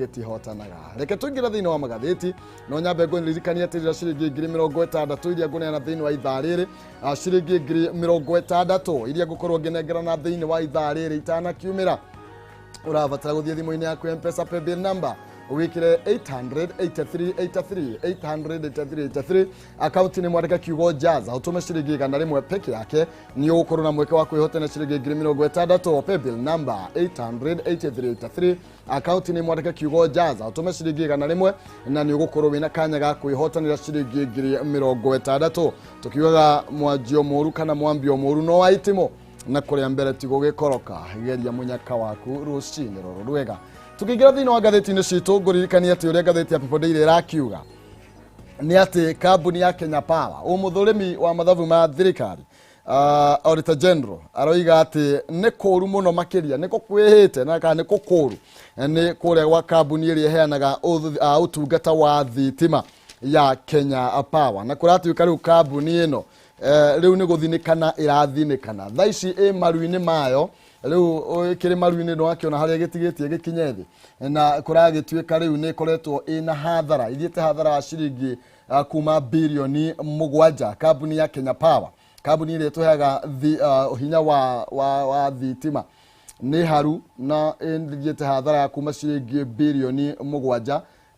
Gĩtihotanaga. Reke tũingĩre thĩinĩ wa magathĩti, no nyambe ngũririkania atĩ rĩrĩa ciringi 60,000 iria ngũneana thĩinĩ wa ithaa rĩrĩ, ciringi 60,000 iria ngũkorwo ngĩnengerana thĩinĩ wa ithaa rĩrĩ itanakiumĩra, ũrabatara gũthiĩ thimũ-inĩ yaku ya M-Pesa paybill number, wikire 883 83 883 83, akaunti nĩ mwandĩke kiugo Jaza, ũtũme ciringi 100 peke yake, nĩ ũgũkorwo na mweke wa kwĩhotana ciringi 60,000. Paybill number 883 83, akaunti nĩ mwandĩke kiugo Jaza, ũtũme ciringi 100 na nĩ ũgũkorwo wĩna kanya ga kwĩhotanĩra ciringi 60,000. Tũkiugaga mwanjio mũru kana mwambio mũru no wa itimũ, na kũrĩa mbere ti gũgĩkoroka. Geria mũnyaka waku rũcinĩ rũrũ rwega. Tukĩingĩra thĩinĩ wa ngathĩti-inĩ citũ, ngũririkania atĩ ũrĩa ngathĩti ya People Daily ĩrakiuga nĩ atĩ kambuni ya Kenya Power, ũmũthũrĩmi wa mathabu ma thirikari, Auditor General aroiga atĩ nĩ kũru mũno makĩria, nĩ kũkwĩhĩte na kana nĩ kũkũru nĩ kũrĩa gwa kambuni ĩrĩa ĩheanaga ũtungata wa thitima ya Kenya Power, na kũratuĩka rĩu kambuni ĩno rĩu nĩ gũthinĩkana ĩrathinĩkana. Thaa ici ĩ maru-inĩ mayo, rĩu ĩkĩrĩ maru-inĩ, nĩ wakĩona harĩa gĩtigĩtie gĩkinye thĩ, na kũragĩtuĩka rĩu nĩ ĩkoretwo ĩna hathara, ithiĩte hathara wa ciringi kuma 7 bilioni, kambuni ya Kenya Power, kambuni ĩrĩa ĩtũheaga hinya wa thitima nĩ haru na ĩthiĩte hathara ya kuma ciringi 7 bilioni,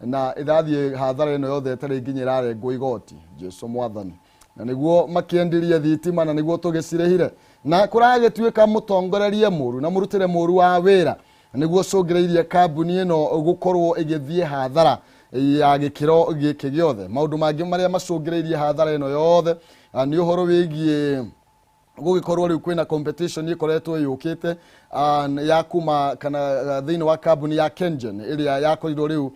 na ĩrathiĩ hathara ĩno yothe ĩtarĩ nginya ĩrarengwo igoti. Jesu mwathani! Na nĩguo makĩendirie thitima na nĩguo tũgĩcirĩhire, na kũragĩtuĩka mũtongorerie mũru na mũrutĩre mũru wa wĩra nĩguo cũngĩrĩirie kambuni ĩno gũkorwo ĩgĩthiĩ hathara ya gĩkĩro gĩkĩ gĩothe. Maũndũ mangĩ marĩa macũngĩrĩirie hathara ĩno yothe, nĩ ũhoro wĩgiĩ gũgĩkorwo rĩu kwĩna competition ĩkoretwo yũkĩte ya kuma kana thĩinĩ wa kambuni ya Kengen, ĩrĩa yakorirwo rĩu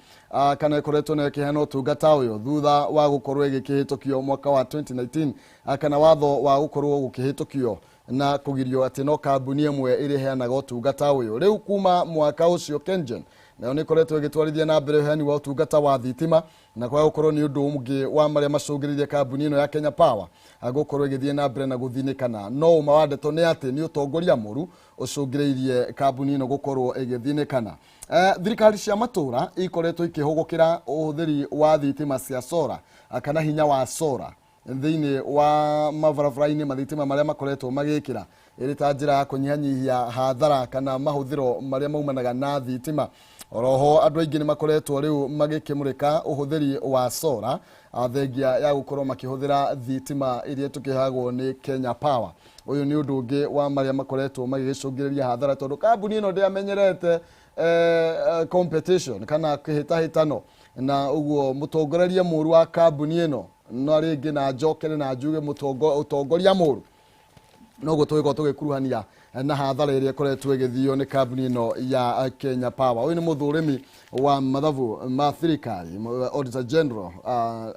kana ĩkoretwo nayo ĩkĩheana ũtungata ũyũ thutha wa gũkorwo ĩgĩkĩhĩtũkio mwaka wa 2019, kana watho wa gũkorwo gũkĩhĩtũkio na kũgirio atĩ no kambuni ĩmwe ĩrĩa ĩheanaga ũtungata ũyũ. Rĩu kuma mwaka ũcio Kengen nayo nĩ ĩkoretwo ĩgĩtwarithia na mbere ũheani wa ũtungata wa thitima, na kwaga gũkorwo nĩ ũndũ ũngĩ wa marĩa macũngĩrĩirie kambuni ĩno ya Kenya Power gũkorwo ĩgĩthiĩ na mbere na gũthinĩkana. No ũma wa ndeto nĩ atĩ nĩ ũtongoria mũru ũcũngĩrĩirie kambuni ĩno gũkorwo ĩgĩthinĩkana. Thirikari cia matũra ikoretwo ikĩhũgũkĩra ũhũthĩri wa thitima cia solar, kana hinya wa solar thĩinĩ wa mabarabara-inĩ, mathitima marĩa makoretwo magĩkĩra, ĩrĩ ta njĩra ya kũnyihanyihia hathara kana mahũthĩro marĩa maumanaga na thitima. Oroho andũ aingĩ nĩ makoretwo rĩu magĩkĩmũrĩka ũhũthĩri wa solar, thengia ya gũkorwo makĩhũthĩra thitima iria tũkĩheagwo nĩ Kenya Power. Ũyũ nĩ ũndũ ũngĩ wa marĩa makoretwo magĩgĩcũngĩrĩria hathara, tondũ kambuni ĩno ndĩamenyerete competition kana kĩhĩtahĩtano, na ũguo mũtongoreria mũru wa kambuni ĩno, no rĩngĩ na njokere na njuge ũtongoria mũru, noguo tũgĩkorwo tũgĩkuruhania na hathara ĩrĩa ĩkoretwo ĩgĩthio nĩ kambuni ĩno ya Kenya Power. Ũyũ nĩ mũthũrĩmi wa mathabu ma thirikari, Auditor General,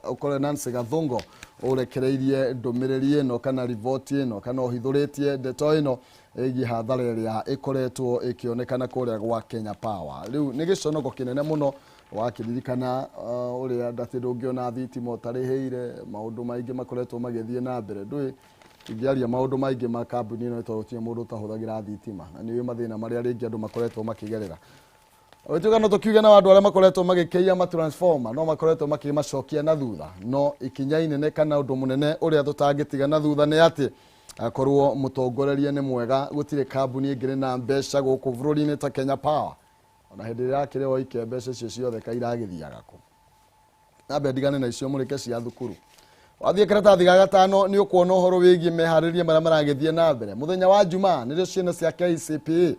ũkorwo Nancy Gathungo ũrekereirie ndũmĩrĩri ĩno kana riboti ĩno kana ũhithũrĩtie ndeto ĩno ĩgiĩ hathara ĩrĩa ĩkoretwo ĩkĩonekana kũrĩa gwa Kenya Power. Rĩu nĩ gĩconoko kĩnene mũno wakĩririkana ũrĩa atĩ ndũngĩona thitima ũtarĩhĩire. Maũndũ maingĩ makoretwo magĩthiĩ na mbere, ndũĩ ingĩaria maũndũ maingĩ ma kambuni ĩno, tondũ gũtirĩ mũndũ ũtahũthagĩra thitima na nĩ ũĩ mathĩna marĩa rĩngĩ andũ makoretwo makĩgerera. Ũtuga no tũkiuge na andũ arĩa makoretwo magĩkĩia matransformer no makoretwo makĩmacokia na thutha, no ikinya inene kana ũndũ mũnene ũrĩa tũtangĩtiga na thutha nĩ atĩ akorwo mũtongoreria nĩ mwega, gũtirĩ kambuni ĩngĩrĩ na mbeca gũkũ bũrũri-inĩ ta Kenya Power. Ona hĩndĩ ĩrĩa yakĩrĩ oike, mbeca icio ciothe kairagĩthiaga kũ? Nambe ndigane na icio mũrĩke cia thukuru. Wathiĩ karatathi ga gatano nĩ ũkuona ũhoro wĩgiĩ meharĩria marĩa maragĩthiĩ na mbere. Mũthenya wa Jumaa nĩrĩo ciana cia KCPE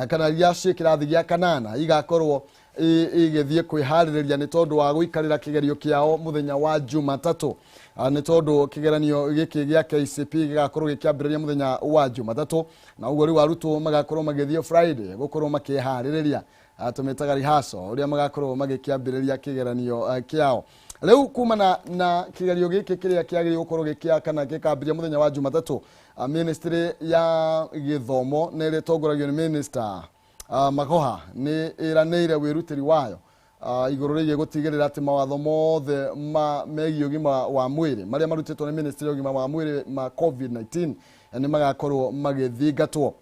kana iria ciĩ kĩrathi gĩa kanana igakorwo igĩthiĩ kwĩharĩrĩria nĩ tondũ wa gũikarĩra kĩgerio kĩao mũthenya wa Jumatatũ. Nĩ tondũ kĩgeranio gĩkĩ gĩa KCPE gĩgakorwo gĩkĩambĩrĩria mũthenya wa Jumatatũ, na ũguo rĩu arutwo magakorwo magĩthiĩ Friday gũkorwo makĩharĩrĩria, tũmĩtaga rehearsal, ũrĩa magakorwo magĩkĩambĩrĩria kĩgeranio kĩao. Rĩu kumana na kĩgerio gĩkĩ kĩrĩa kĩagĩrĩirwo gũkorwo gĩkĩa kana gĩkambĩrĩria mũthenya wa Jumatatũ, ministry ya gĩthomo na ĩrĩa ĩtongoragio nĩ minister Magoha nĩ ĩranĩire wĩrutĩri wayo igũrũ rĩgiĩ gũtigĩrĩra atĩ mawatho mothe ma megiĩ ũgima wa mwĩrĩ marĩa marutĩtwo nĩ ministry ya ũgima wa mwĩrĩ ma COVID-19 nĩ magakorwo magĩthingatwo.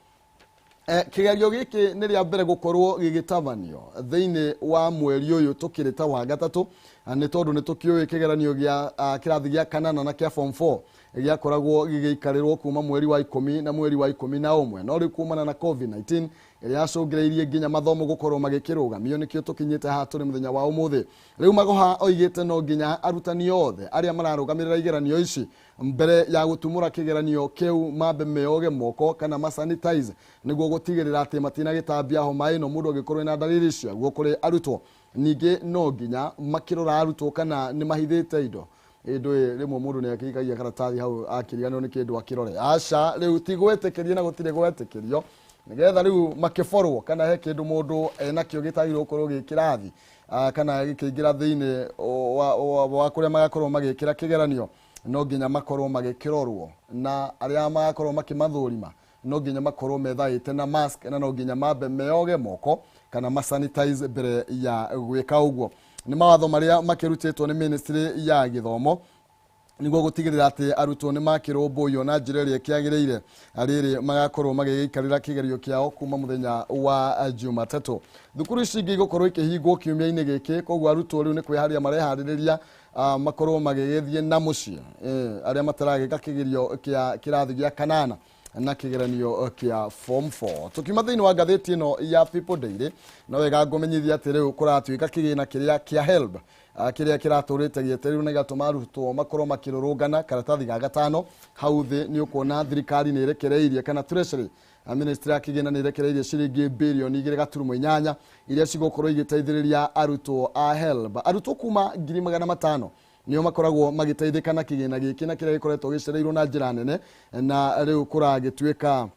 Kĩgerio gĩkĩ nĩ rĩa mbere gũkorwo gĩgĩtabanio thĩinĩ wa mweri ũyũ tũkĩrĩ ta wa gatatũ, nĩ tondũ nĩ tũkĩũĩ kĩgeranio gĩa kĩrathi gĩa kanana na kĩa form 4 gĩakoragwo gĩgĩikarĩrwo kuma mweri wa 10 na mweri wa 11, no rĩu kumana na COVID-19 ĩrĩa yacũngĩrĩirie nginya mathomo gũkorwo magĩkĩrũgamio, nĩkĩo tũkinyĩte haha tũrĩ mũthenya wa ũmũthĩ. Rĩu Magoha oigĩte no nginya arutani othe arĩa mararũgamĩrĩra igeranio ici mbere ya gũtumũra kĩgeranio kĩu mambe meoge moko kana masanitize nĩguo gũtigĩrĩra atĩ matinagĩtambia homa ĩno mũndũ angĩkorwo ena dalili ciaguo kũrĩ arutwo. Ningĩ no nginya makĩrora arutwo kana nĩ mahithĩte indo. Ĩndũ rĩmwe mũndũ nĩ akĩikagia karatathi hau akĩriganĩrwo nĩ kĩndũ akĩrore. Aca, rĩu ti gwĩtĩkĩrio na gũtirĩ gwĩtĩkĩrio, nĩgetha rĩu makĩborwo kana he kĩndũ mũndũ enakĩo gĩtagĩrĩirwo gũkorwo gĩ kĩrathi kana gĩkĩingĩra thĩinĩ wa kũrĩa magakorwo magĩkĩra kĩgeranio, no nginya makorwo magĩkĩrorwo, na arĩa magakorwo makĩmathũrima no nginya makorwo methaĩte na mask, na no nginya mambe meoge moko kana masanitize mbere ya gwĩka ũguo. Nĩ mawatho marĩa makĩrutĩtwo nĩ ministry ya gĩthomo nĩguo gũtigĩrĩra atĩ arutwo nĩ makĩrũmbũiyo na njĩra ĩrĩa ĩkĩagĩrĩire rĩrĩ magakorwo magĩgĩikarĩra kĩgerio kĩao kuma mũthenya wa Jumatatũ. Thukuru ici ingĩ igũkorwo ikĩhingwo kiumia-inĩ gĩkĩ, koguo arutwo rĩu nĩ kwĩharĩria mareharĩrĩria makorwo magĩgĩthiĩ na mũciĩ, arĩa mataragĩka kĩgerio kĩa kĩrathi gĩa kanana na kĩgeranio kĩa form 4. Tukiuma thĩinĩ wa ngathĩti ĩno ya People Daily, no wega ngũmenyithia atĩ rĩu kũratuĩka kĩgĩna kĩrĩa kĩa HELB kĩrĩa kĩratũrĩte gĩetereirwo na gĩgatũma arutwo makorwo makĩrũrũngana. Karatathi ga gatano hau thĩ nĩ ũkuona thirikari nĩ ĩrekereirie kana treasury ministry ya kĩgĩna nĩ ĩrekereirie ciringi birioni 2.8 iria cigũkorwo igĩteithĩrĩria arutwo a HELB. Arutwo kuma 500,000 nĩo makoragwo magĩteithĩka na kĩgĩna gĩkĩ, na kĩrĩa gĩkoretwo gĩcereirwo na njĩra nene, na rĩu kũragĩtuĩka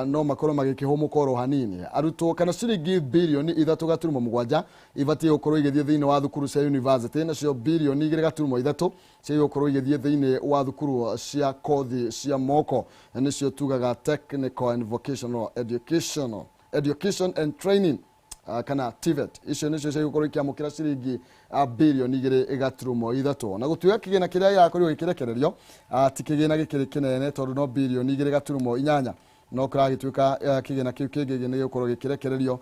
no makorwo magĩkĩhũmũka oro hanini. Arutwo kana ciringi birioni 3.7 ibatiĩ gũkorwo igĩthiĩ thĩinĩ wa thukuru cia university, nacio birioni 2.3 cigũkorwo igĩthiĩ thĩinĩ wa thukuru cia kothi cia moko, nĩcio tugaga technical and vocational education and training, kana TVET. Icio nĩcio cigũkorwo ikĩamũkĩra ciringi birioni 2.3. Na gũtuĩka kĩgĩna kĩrĩa gĩrakorirwo gĩkĩrekererio ti kĩgĩna gĩkĩrĩ kĩnene, tondũ no birioni 2.8, no kĩragĩtuĩka kĩgĩna kĩu kĩngĩ nĩ gĩgũkorwo gĩkĩrekererio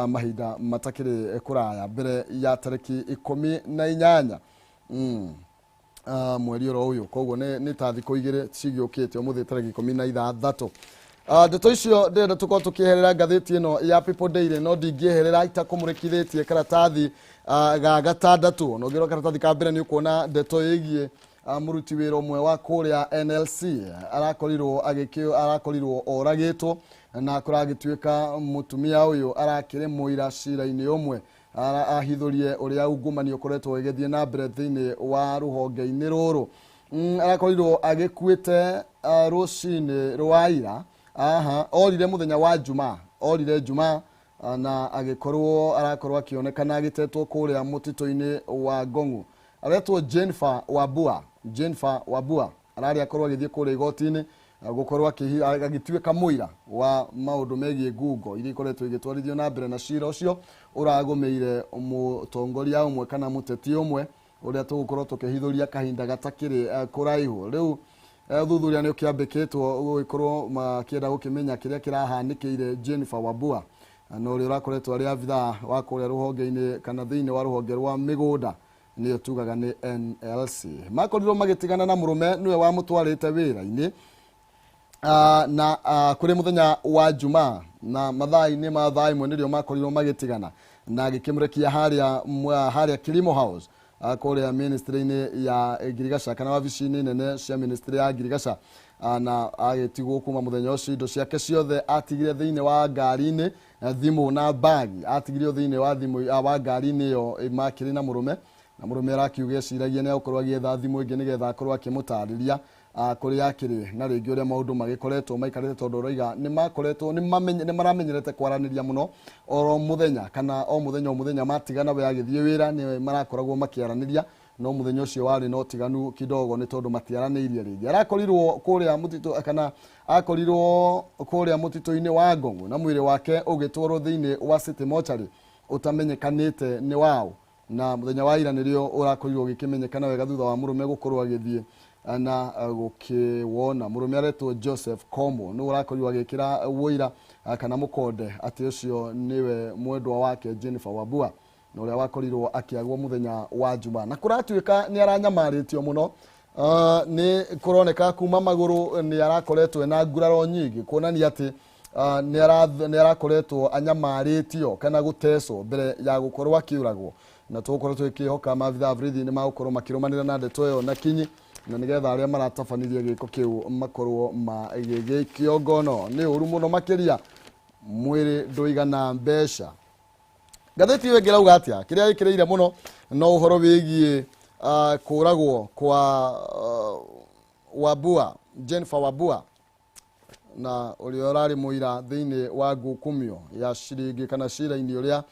mahinda matakĩrĩ kũraya mbere ya tarĩki 18 mweri oro ũyũ. Koguo nĩ ta thikũ igĩrĩ cigĩũkĩte, ũmũthĩ tarĩki 16. Ndeto icio ndĩrenda tũkorwo tũkĩeherera ngathĩti ĩno ya People Daily, no ndingĩeherera itakũmũrĩkithĩtie karatathi ga gatandatũ. Na ũngĩrora karatathi ka mbere nĩ ũkuona ndeto ĩgiĩ mũruti wĩra ũmwe wa kũrĩa NLC arakorirwo oragĩtwo, na kũragĩtuĩka mũtumia ũyũ arakĩrĩ mũira cira-inĩ ũmwe ahithũrie ũrĩa ungumania ũkoretwo ũgĩthiĩ na mbere thĩinĩ wa rũhonge-inĩ rũrũ. Arakorirwo agĩkuĩte rũcinĩ rwa ira. Aha, orire mũthenya wa Jumaa, orire Jumaa na agĩkorwo arakorwo akĩonekana agĩtetwo kũrĩa mũtitũ-inĩ wa Ngong'u. Aretwo Jennifer Wambua, Jennifer Wambua ararĩ akorwo agĩthiĩ kũrĩa igoti-inĩ gũkorwo agĩtuĩka mũira wa maũndũ megiĩ ngungo iria ikoretwo igĩtwarithio na mbere, na cira ũcio ũragũmĩire mũtongoria ũmwe kana mũteti ũmwe ũrĩa tũgũkorwo tũkĩhithũria kahinda gatakĩrĩ kũraihu. Rĩu ũthuthuria nĩ ũkĩambĩkĩtwo gũgĩkorwo makĩenda gũkĩmenya kĩrĩa kĩrahanĩkĩire Jennifer Wambua, na ũrĩa ũrakoretwo arĩ abithaa wa kũrĩa rũhonge-inĩ kana thĩinĩ wa rũhonge rwa mĩgũnda, nĩyo tugaga nĩ NLC. Makorirwo magĩtigana na mũrũme nĩwe wamũtwarĩte wĩra-inĩ na kũrĩ mũthenya wa Jumaa na mathaa-inĩ ma thaa ĩmwe nĩrĩo makorirwo magĩtigana, na agĩkĩmũrekia harĩa Kilimo House kũrĩa ministry-inĩ ya Ngirigaca kana wabici-inĩ nene cia ministry ya Ngirigaca, na agĩtigwo kuma mũthenya ũcio indo ciake ciothe atigire thĩinĩ wa ngari-inĩ, thimũ na bagi atigire thĩinĩ wa thimũ wa ngari-inĩ ĩyo makĩrĩ na mũrũme, na mũrũme arakiuga eciragia nĩ egũkorwo agĩetha thimũ ĩngĩ nĩgetha akorwo akĩmũtarĩria kũrĩa akĩrĩ na rĩngĩ ũrĩa maũndũ magĩkoretwo maikarĩte, tondũ ũroiga nĩ makoretwo nĩ maramenyerete kwaranĩria mũno oro mũthenya kana o mũthenya o mũthenya matigana we agĩthiĩ wĩra nĩ marakoragwo makĩaranĩria, no mũthenya ũcio warĩ na ũtiganu kidogo nĩ tondũ matiaranĩirie rĩngĩ. Arakorirwo kũrĩa mũtitũ kana akorirwo kũrĩa mũtitũ-inĩ wa Ngong'u na mwĩrĩ wake ũgĩtwarwo thĩinĩ wa City Mortuary ũtamenyekanĩte nĩ waũ, na mũthenya wa ira nĩrĩo ũrakorirwo ũgĩkĩmenyekana wega thutha wa mũrũme gũkorwo agĩthiĩ na gũkĩwona. Mũrũme aretwo Joseph Komo nĩwe ũrakorirwo agĩkĩra wũira kana mũkonde atĩ ũcio nĩwe mwendwa wake Jennifer Wambua na ũrĩa wakorirwo akĩagwo mũthenya wa Juma, na kũratuĩka nĩ aranyamarĩtio mũno. Nĩ kũroneka kuma magũrũ nĩ arakoretwo ena nguraro nyingĩ, kuonania atĩ nĩ arakoretwo anyamarĩtio kana gũtecwo mbere ya gũkorwo akĩũragwo. Na tũgũkorwo tũgĩkĩhoka maabitha a borithi nĩ magũkorwo makĩrũmanĩra na ndeto ĩyo na kinyi, na nĩgetha arĩa maratabanirie gĩko kĩu makorwo magĩgĩikio ngono. Nĩ ũru mũno makĩria, mwĩrĩ ndũigana mbeca. Ngathĩti ĩyo ĩngĩ ĩrauga atĩa? Kĩrĩa ĩkĩrĩire mũno no ũhoro wĩgiĩ kũragwo kwa Wambua, Jennifer Wambua, na ũrĩa ũrarĩ mũira thĩinĩ wa ngukumio ya ciringi kana cira-inĩ ũrĩa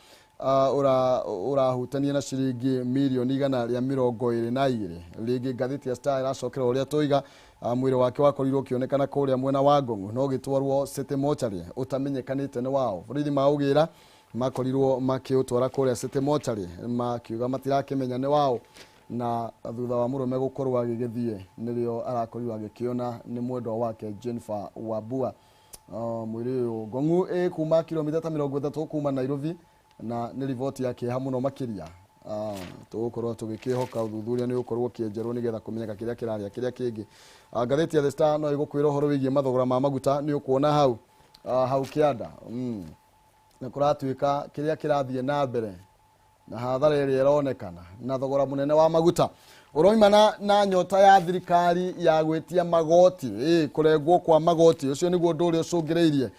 ũrahutania na ciringi mirioni 122. Rĩngĩ ngathĩti ya Star ĩracokera ũrĩa tũiga, mwĩrĩ wake wakorirwo ũkĩonekana kũrĩa mwena wa Ngong'u no ũgĩtwarwo City Mortuary ũtamenyekanĩte nĩ wao. Borithi maũgĩra makorirwo makĩũtwara kũrĩa City Mortuary makiuga matirakĩmenya nĩ wao, na thutha wa mũrũme gũkorwo agĩgĩthiĩ nĩrĩo arakorirwo agĩkĩona nĩ mwendwa wake Jennifer Wambua. Mwĩrĩ ũyũ Ngong'u ĩ kuma kilomita ta 30 kuma Nairobi, na nĩ riboti ya kĩeha mũno makĩria. Tũgũkorwo tũgĩkĩhoka ũthuthuria nĩ ũgũkorwo ũkĩenjerwo nĩgetha kũmenyeka kĩrĩa kĩrarĩa kĩrĩa kĩngĩ. Ngathĩti ya The Star no ĩgũkwĩra ũhoro wĩgiĩ mathogora ma maguta, nĩ ũkuona hau hau kĩanda na kũratuĩka kĩrĩa kĩrathiĩ na mbere na hathara ĩrĩa ĩronekana na thogora mũnene wa maguta ũroimana na nyota ya thirikari ya gwĩtia magoti, kũrengwo kwa magoti. Ũcio nĩguo ũndũ ũrĩa ũcũngĩrĩirie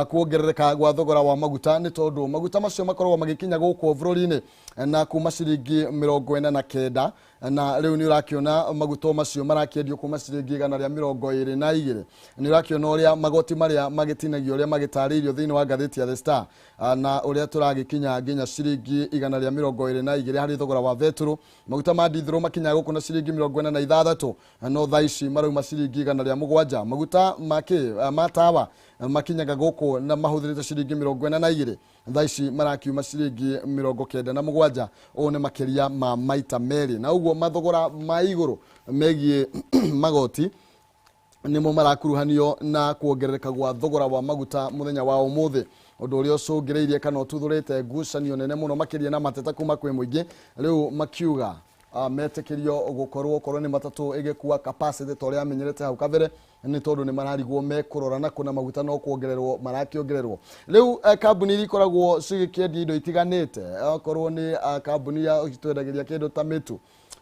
kuongerereka gwa thogora wa maguta, nĩ tondũ maguta macio makoragwo magĩkinya gũkũ bũrũri-inĩ na kuma ciringi 49, na rĩu nĩ ũrakĩona maguta macio marakĩendio kuma ciringi 122. Nĩ ũrakĩona ũrĩa magoti marĩa magĩtinagio ũrĩa magĩtarĩirio thĩinĩ wa ngathĩti ya The Star, na ũrĩa tũragĩkinya nginya ciringi 122 harĩ thogora wa betũrũ. Maguta ma ndithũrũ makinyaga gũkũ na ciringi 46, no thaa ici marauma ciringi 107. Maguta ma tawa makinyaga gũkũ na mahũthĩrĩte ciringi 42, thaa ici marakiuma ciringi 97. Ũũ nĩ makĩria ma maita merĩ, na ũguo mathogora ma igũrũ megiĩ magoti nĩmo marakuruhanio na kuongerereka gwa thogora wa maguta mũthenya wa ũmũthĩ, ũndũ ũrĩa ũcũngĩrĩirie kana ũtuthũrĩte ngucanio nene mũno makĩria na mateta kuma kwĩ mũingĩ. Rĩu makiuga metĩkĩrio gũkorwo okorwo nĩ matatũ ĩgĩkua capacity ta ũrĩa amenyerete hau kabere, nĩ tondũ nĩ mararigwo mekũrora na kuna maguta no kuongererwo marakĩongererwo. Rĩu kambuni iria ikoragwo cigĩkĩendia indo itiganĩte, okorwo nĩ kambuni ya twendagĩria kĩndũ ta mĩtu,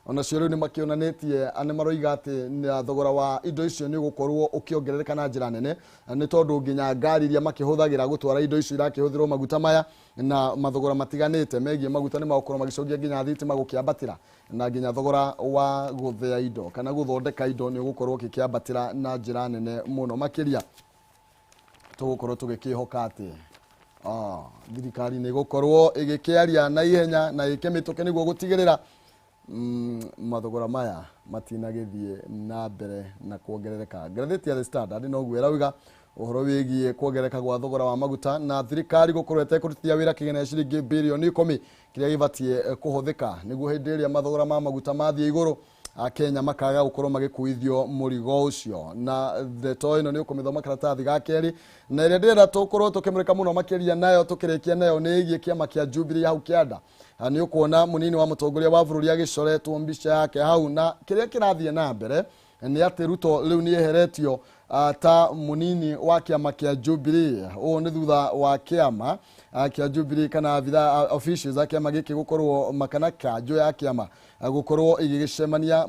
onacio rĩu nĩ makĩonanĩtie nĩ maroiga atĩ thogora wa indo icio nĩ ũgũkorwo ũkĩongerereka na njĩra nene, nĩ tondũ nginya ngari iria makĩhũthagĩra gũtwara indo icio irakĩhũthĩrwo maguta maya na mathogora matiganĩte megiĩ maguta nĩ magũkorwo magĩcokia nginya thitima gũkĩambatĩra, na nginya thogora wa gũthĩa indo kana gũthondeka indo nĩ ũgũkorwo ũgĩkĩambatĩra na njĩra nene mũno makĩria. Tũgũkorwo tũgĩkĩhoka atĩ thirikari nĩ ĩgũkorwo ĩgĩkĩaria na ihenya na ĩke mĩtũkĩ nĩguo gũtigĩrĩra mathogora maya matinagĩthiĩ na mbere na kuongerereka. Ngathĩti ya The Standard noguo ĩrauga ũhoro wĩgiĩ kuongerereka gwa thogora wa maguta na thirikari gũkorwo ĩtekũrutithia wĩra kĩgĩna gĩa ciringi birioni 10 kĩrĩa gĩbatiĩ kũhũthĩka nĩguo hĩndĩ ĩrĩa mathogora ma maguta mathiĩ igũrũ Akenya makaga gũkorwo magĩkuithio mũrigo ũcio. Na ndeto ĩno nĩ ũkũmĩthoma karatathi ga kerĩ, na ĩrĩa ndĩrenda tũkorwo tũkĩmũrĩka mũno makĩria nayo tũkĩrĩkia nayo nĩ ĩgiĩ kĩama kĩa Jubilee hau kĩanda. Nĩ ũkuona mũnini wa mũtongoria wa bũrũri agĩcoretwo mbica yake hau, na kĩrĩa kĩrathiĩ na mbere nĩ atĩ Ruto rĩu nĩ eheretio ta mũnini wa kĩama kĩa Jubilee. Ũũ nĩ thutha wa kĩama kĩa Jubilee kana abitha officials a kĩama gĩkĩ gũkorwo makana kanjũ ya kĩama gũkorwo ĩgĩgĩcemania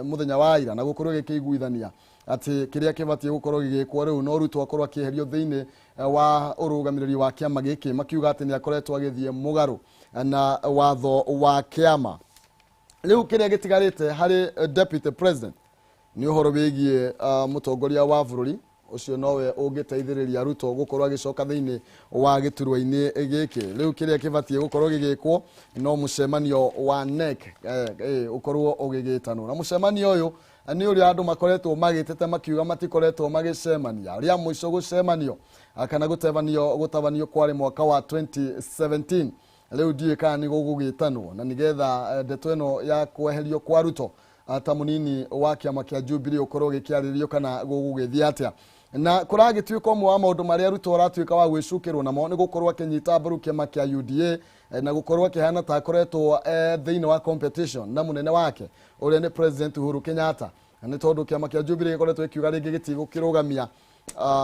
mũthenya wa ira na gũkorwo ĩgĩkĩiguithania atĩ kĩrĩa kĩbatiĩ gũkorwo gĩgĩkwo rĩu no Ruto akorwo akĩeherio thĩinĩ wa ũrũgamĩrĩri wa kĩama gĩkĩ, makiuga atĩ nĩ akoretwo agĩthiĩ mũgarũ na watho wa kĩama. Rĩu kĩrĩa gĩtigarĩte harĩ deputy president nĩ ũhoro wĩgiĩ mũtongoria wa bũrũri ũcio nowe ũngĩteithĩrĩria Ruto gũkorwo agĩcoka thĩinĩ wa gĩturwa-inĩ gĩkĩ. Rĩu kĩrĩa kĩbatiĩ gũkorwo gĩgĩkwo no mũcemanio wa NEC ũkorwo ũgĩgĩtanwo, na mũcemanio ũyũ nĩ ũrĩa andũ makoretwo magĩtete makiuga matikoretwo magĩcemania. Rĩa mũico gũcemanio kana gũtabanio kwarĩ mwaka wa 2017. Rĩu ndiũĩ kana nĩ gũgũgĩtanwo na nĩgetha ndeto ĩno ya kweherio kwa Ruto ta mũnini wa kĩama kĩa Jubilee ũkorwo ũgĩkĩarĩrĩrio kana gũgũgĩthiĩ atĩa. Na kũragĩtuĩka ũmwe wa maũndũ marĩa Ruto aratuĩka wa gwĩcukĩrwo namo nĩ gũkorwo akĩnyita mbaru kĩama kĩa UDA na gũkorwo akĩhana ta akoretwo thĩinĩ wa competition na mũnene wake ũrĩa nĩ President Uhuru Kenyatta. Na nĩ tondũ kĩama kĩa Jubilee gĩkoretwo gĩkiuga rĩngĩ gĩtigũkĩrũgamia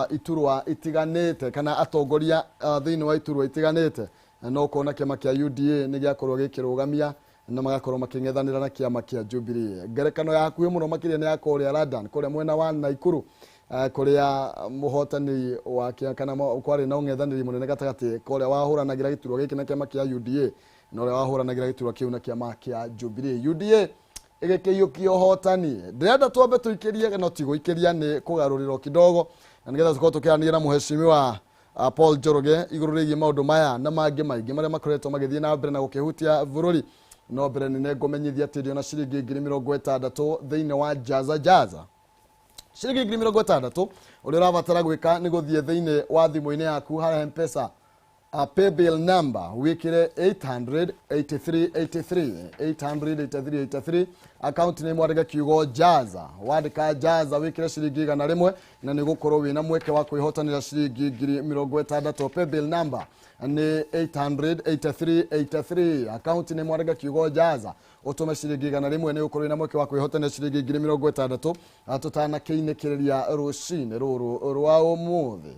iturwa itiganĩte kana atongoria thĩinĩ wa iturwa itiganĩte, no kuona kĩama kĩa UDA nĩ gĩakorwo gĩkĩrũgamia na magakorwo makĩng'ethanĩra na kĩama kĩa Jubilee. Ngerekano ya hakuhĩ mũno makĩria nĩ ya kũrĩa London, kũrĩa mwena wa Naikuru, kũrĩa mũhotani wa kana kwarĩ na ũng'ethanĩri mũnene gatagatĩ ka ũrĩa wahũranagĩra gĩturwa gĩkĩ na kĩama kĩa UDA na ũrĩa wahũranagĩra gĩturwa kĩu na kĩama kĩa Jubilee. UDA ĩgĩkĩiyũkia ũhotani. Ndĩrenda twambe tũikĩrie, no ti gũikĩria, nĩ kũgarũrĩrwo kidogo na nĩgetha tũkorwo tũkĩaranĩria na mũheshimiwa Paul Njoroge igũrũ rĩgiĩ maũndũ maya na mangĩ maingĩ marĩa makoretwo magĩthiĩ na mbere na gũkĩhutia bũrũri. No mbere nĩ ngũmenyithia atĩ ndĩona ciringi 60,000 thĩinĩ wa Jaza Jaza. Ciringi 60,000 ũrĩa ũrabatara gwĩka nĩ gũthiĩ thĩinĩ wa thimũ-inĩ yaku harĩa M-Pesa paybill number wikire 88383 88383 account name wandĩke kiugo Jaza, wandĩka Jaza wikire ciringi 100 na nĩ gũkorwo wĩna mweke wa kwĩhotanĩra ciringi 60,000. Paybill number nĩ 88383 account name wandĩke kiugo Jaza ũtũme ciringi 100 nĩ gũkorwo wĩna mweke wa kwĩhotanĩra ciringi 60,000 tũtanakĩinĩkĩrĩria rũcinĩ rũrũ rwa ũmũthĩ.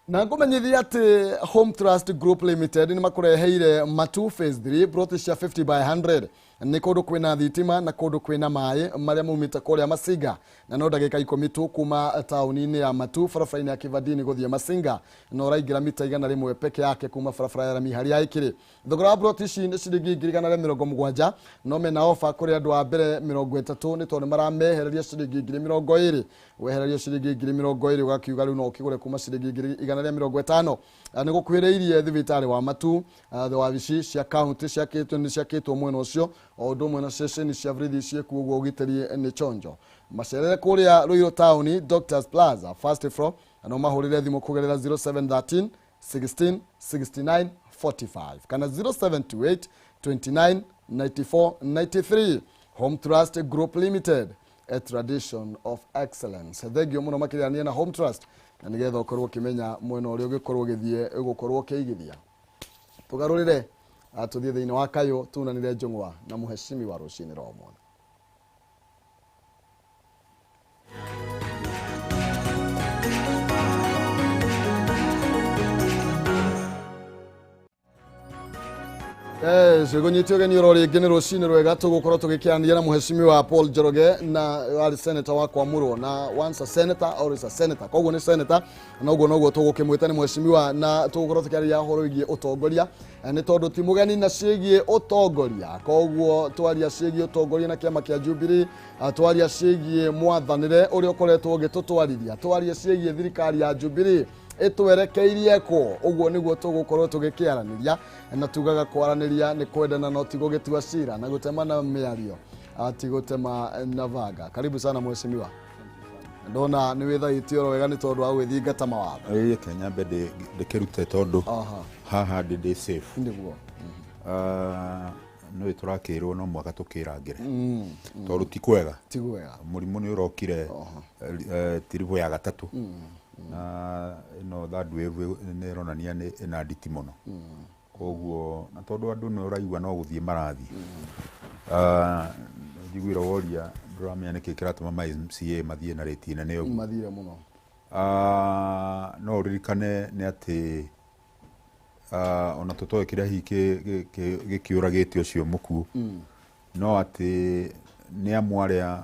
Na ngũmenyithia atĩ Home Trust Group Limited nĩ makũreheire Matu Phase 3 broti cia 50 by 100. Nĩ kũndũ kwĩna thitima na kũndũ kwĩna maĩ marĩa maumĩte kũrĩa Masinga, na no ndagĩka 10 tu kuma taũni-inĩ ya Matu barabara-inĩ ya Kivandini gũthiĩ Masinga, na ũraingĩra mita 100 peke yake kuma barabara ya rami harĩa ĩkĩrĩ. Thogora wa broti ici nĩ ciringi 170,000, no mena ofa kũrĩ andũ a mbere 30 nĩ tondũ maramehereria ciringi 20,000. Wehererio ciringi 20,000 ũgakiuga rĩu no ũkĩgũre kuma ciringi 150. Nĩ gũkuhĩrĩirie thibitarĩ wa Matu, wabici cia county ciakĩtwo nĩ ciakĩtwo mwena ũcio, o ũndũ ũmwe na ceceni cia borithi ciĩkuo, ũguo ũgitĩri nĩ chonjo. Macerere kũrĩa Ruiru Town Doctors Plaza first floor, na no mahũrĩre thimũ kũgerera 0713 16 69 45 kana 0728 29 94 93. Home Trust Group Limited, a tradition of excellence. Thengio mũno makĩria niĩ na Home Trust, na nĩgetha ũkorwo ũkĩmenya mwena ũrĩa ũngĩkorwo ũgĩthiĩ ũgũkorwo ũkĩigithia. Tũgarũrĩre tũthiĩ thĩinĩ wa kayũ tunanĩre njũng'wa na mũheshimiwa rũcinĩ rwa ũmũthĩ. Cigũnyitio ũgeni oro rĩngĩ nĩ rũcinĩ rwega tũgũkorwo tũgĩkĩaranĩria na mũheshimiwa Paul Njoroge na arĩ senator wa Kwamũrwo, na once a senator always a senator, koguo nĩ senator na ũguo noguo tũgũkĩmwĩta nĩ mũheshimiwa, na tũgũkorwo tũkĩaria ũhoro wĩgiĩ ũtongoria nĩ tondũ ti mũgeni na ciĩgiĩ ũtongoria. Koguo twaria ciĩgiĩ ũtongoria na kĩama kĩa Jubilee, twaria ciĩgiĩ mwathanĩre ũrĩa ũkoretwo ũgĩtũtwarithia, twaria ciĩgiĩ thirikari ya Jubilee ĩtwerekeirie kũ, ũguo nĩguo tũgũkorwo tũgĩkĩaranĩria. Na tugaga kwaranĩria nĩ kwendana no ti gũgĩtua cira na gũtemana mĩario ti gũtema na banga. Karibu sana mheshimiwa. Ndona nĩ wĩthaitio oro wega nĩ tondũ wa gwĩthingata mawatho. Ĩĩ Kenya nyambe ndĩkĩrute tondũ haha ndĩ safe. Nĩguo. Nĩ tũrakĩrwo no mwaka tũkĩrangĩre tondũ ti kwega. Ti kwega. Mũrimũ nĩ ũrokire tiribũ ya gatatũ na ĩno third wave nĩ ĩronania nĩ ĩna nditi mũno, koguo na tondũ andũ nĩ ũraigua no gũthiĩ marathiĩ. Njiguire woria ndũramenya nĩkĩ kĩratũma ma MCA mathiĩ na rĩti nene ũguo. Mathire mũno. No ũririkane nĩ atĩ ona tũtoĩ kĩrĩa hihi gĩkĩũragĩte ũcio mũkuũ, no atĩ nĩ amwe arĩa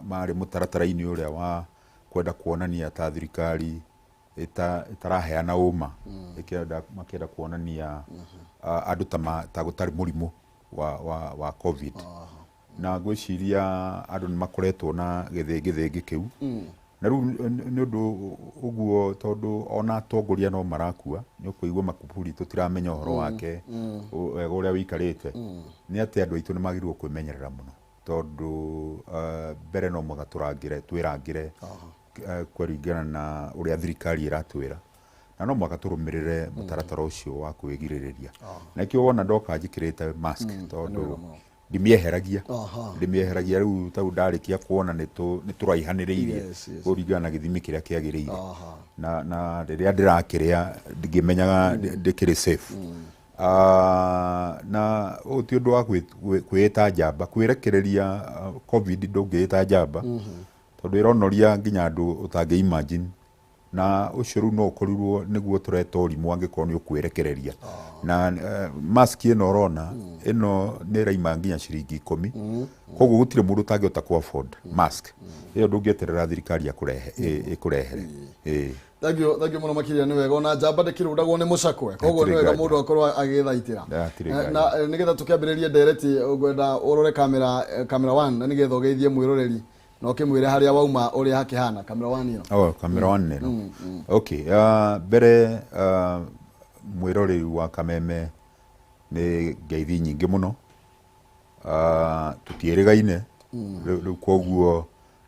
marĩ mũtaratara-inĩ ũrĩa wa kwenda kuonania ta thirikari ĩtaraheana ũma, makĩenda kuonania andũ ta gũtarĩ mũrimũ wa COVID. Na ngwĩciria andũ nĩ makoretwo na gĩthĩngĩthĩngĩ kĩu, na rĩu nĩ ũndũ ũguo tondũ ona atongoria no marakua, nĩ ũkũigua Makuburi tũtiramenya ũhoro wake wega ũrĩa wĩikarĩte, nĩ atĩ andũ aitũ nĩ magĩrĩirwo kwĩmenyerera mũno tondũ mbere no mũhaka twĩrangĩre kũringana na ũrĩa thirikari ĩratwĩra, na no mũhaka tũrũmĩrĩre mũtaratara ũcio wa kwĩgirĩrĩria. Na nĩkĩo wona ndoka njĩkĩrĩte mask tondũ Ndimĩeheragia. Aha. Ndimĩeheragia rĩu tau ndarĩkia kuona nĩ tũraihanĩrĩirie kũringana na gĩthimi kĩrĩa kĩagĩrĩire. Na rĩrĩa ndĩrakĩrĩa ngĩmenyaga ndĩkĩrĩ safe. Na ũyũ ti ũndũ wa kwĩĩta njamba, kwĩrekereria COVID ndũngĩĩta njamba, tondũ ĩronoria nginya andũ ũtangĩ imagine, na ũcio rĩu no ũkorirwo nĩguo tũreta ũrimũ angĩkorwo nĩ ũkwĩrekereria. Na mask ĩno ũrona ĩno nĩ ĩraima nginya ciringi 10, koguo gũtirĩ mũndũ ũtangĩhota ku afford mask ĩyo. Ndũngĩeterera thirikari akũrehe ĩkũrehere. Ĩĩ. Thank you, thank you mũno makĩria. Nĩ wega, ona njamba ndĩkĩrũndagwo nĩ mũcakwe, koguo nĩ Hatirĩ wega nganja. Mũndũ akorwo agĩthaitĩra. Hatirĩ Eh, nganja. Na nĩgetha tũkĩambĩrĩrie ndereti, ngwenda ũrore kamera, camera one, na nĩgetha ũgeithie mwĩroreri na ũkĩmwĩre harĩa wauma, ũrĩa hakĩhana. Camera one ĩno. Oh, camera one ĩno. Okay, mbere mwĩroreri wa Kameme, nĩ ngeithi nyingĩ mũno. Tũtiĩrĩgaine rĩu, koguo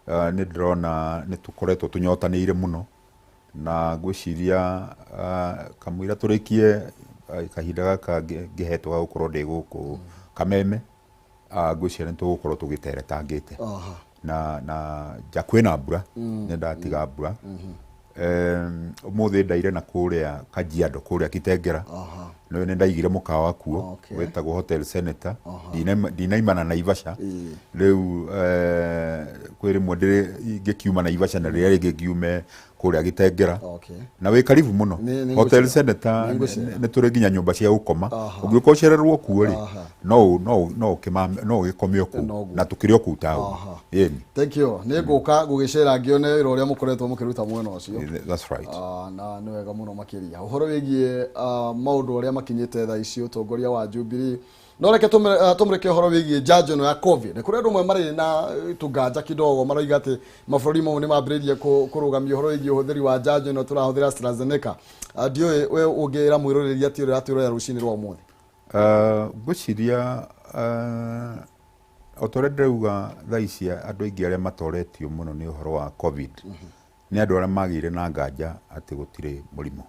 nĩ ndĩrona nĩ tũkoretwo tũnyotanĩire mũno, na ngwĩciria kamũira tũrĩkie kahinda gaka ngĩhetwo ga gũkorwo ndĩ gũkũ Kameme, ngwĩciria nĩ tũgũkorwo tũgĩteretangĩte. Na nja kwĩna mbura, nĩ ndatiga mbura. Ũmũthĩ ndaire na kũrĩa Kajiado, kũrĩa Kitengera. Nĩ ndaigire mũkawa kuo wĩtagwo Hotel Senator. Ndinaimana Naivasha. Rĩu kwĩ rĩmwe ingĩkiuma Naivasha na rĩrĩa rĩngĩ ngiume kũrĩa Gĩtengera. Na wĩ karibu mũno. Nĩ Hotel ngũcera. Senator. Nĩ ngũcera. Nĩ tũrĩ nginya nyũmba cia gũkoma. Ũngĩũka ũcererwo kuo rĩ, no ũgĩkome o kũu. Noguo. Na tũkĩrĩ o kũu taũni. Ĩni. Thank you. Nĩ ngũka gũgĩcera ngĩone wĩra ũrĩa mũkoretwo mũkĩruta mwena ũcio. That's right. Ah, na nĩ wega mũno makĩria ũhoro wĩgiĩ maũndũ arĩa makinyĩte thaa ici, ũtongoria wa Jubilee. No reke tũmũrĩke ũhoro wĩgiĩ njanjo ĩno ya COVID. Kũrĩ andũ amwe marĩ na tũnganja kidogo, maroiga atĩ mabũrũri mau nĩ mambĩrĩirie kũrũgamia ũhoro wĩgiĩ ũhũthĩri wa njanjo ĩno tũrahũthĩra, AstraZeneca. Ndiũĩ we ũngĩra mwĩroreri atĩ ũrĩa atwĩrorera rũcinĩ rwa ũmũthĩ. Ngwĩciria o ta ũrĩa ndĩrauga, thaa ici andũ aingĩ arĩa matoretio mũno nĩ ũhoro wa COVID nĩ andũ arĩa magĩire na nganja atĩ gũtirĩ mũrimũ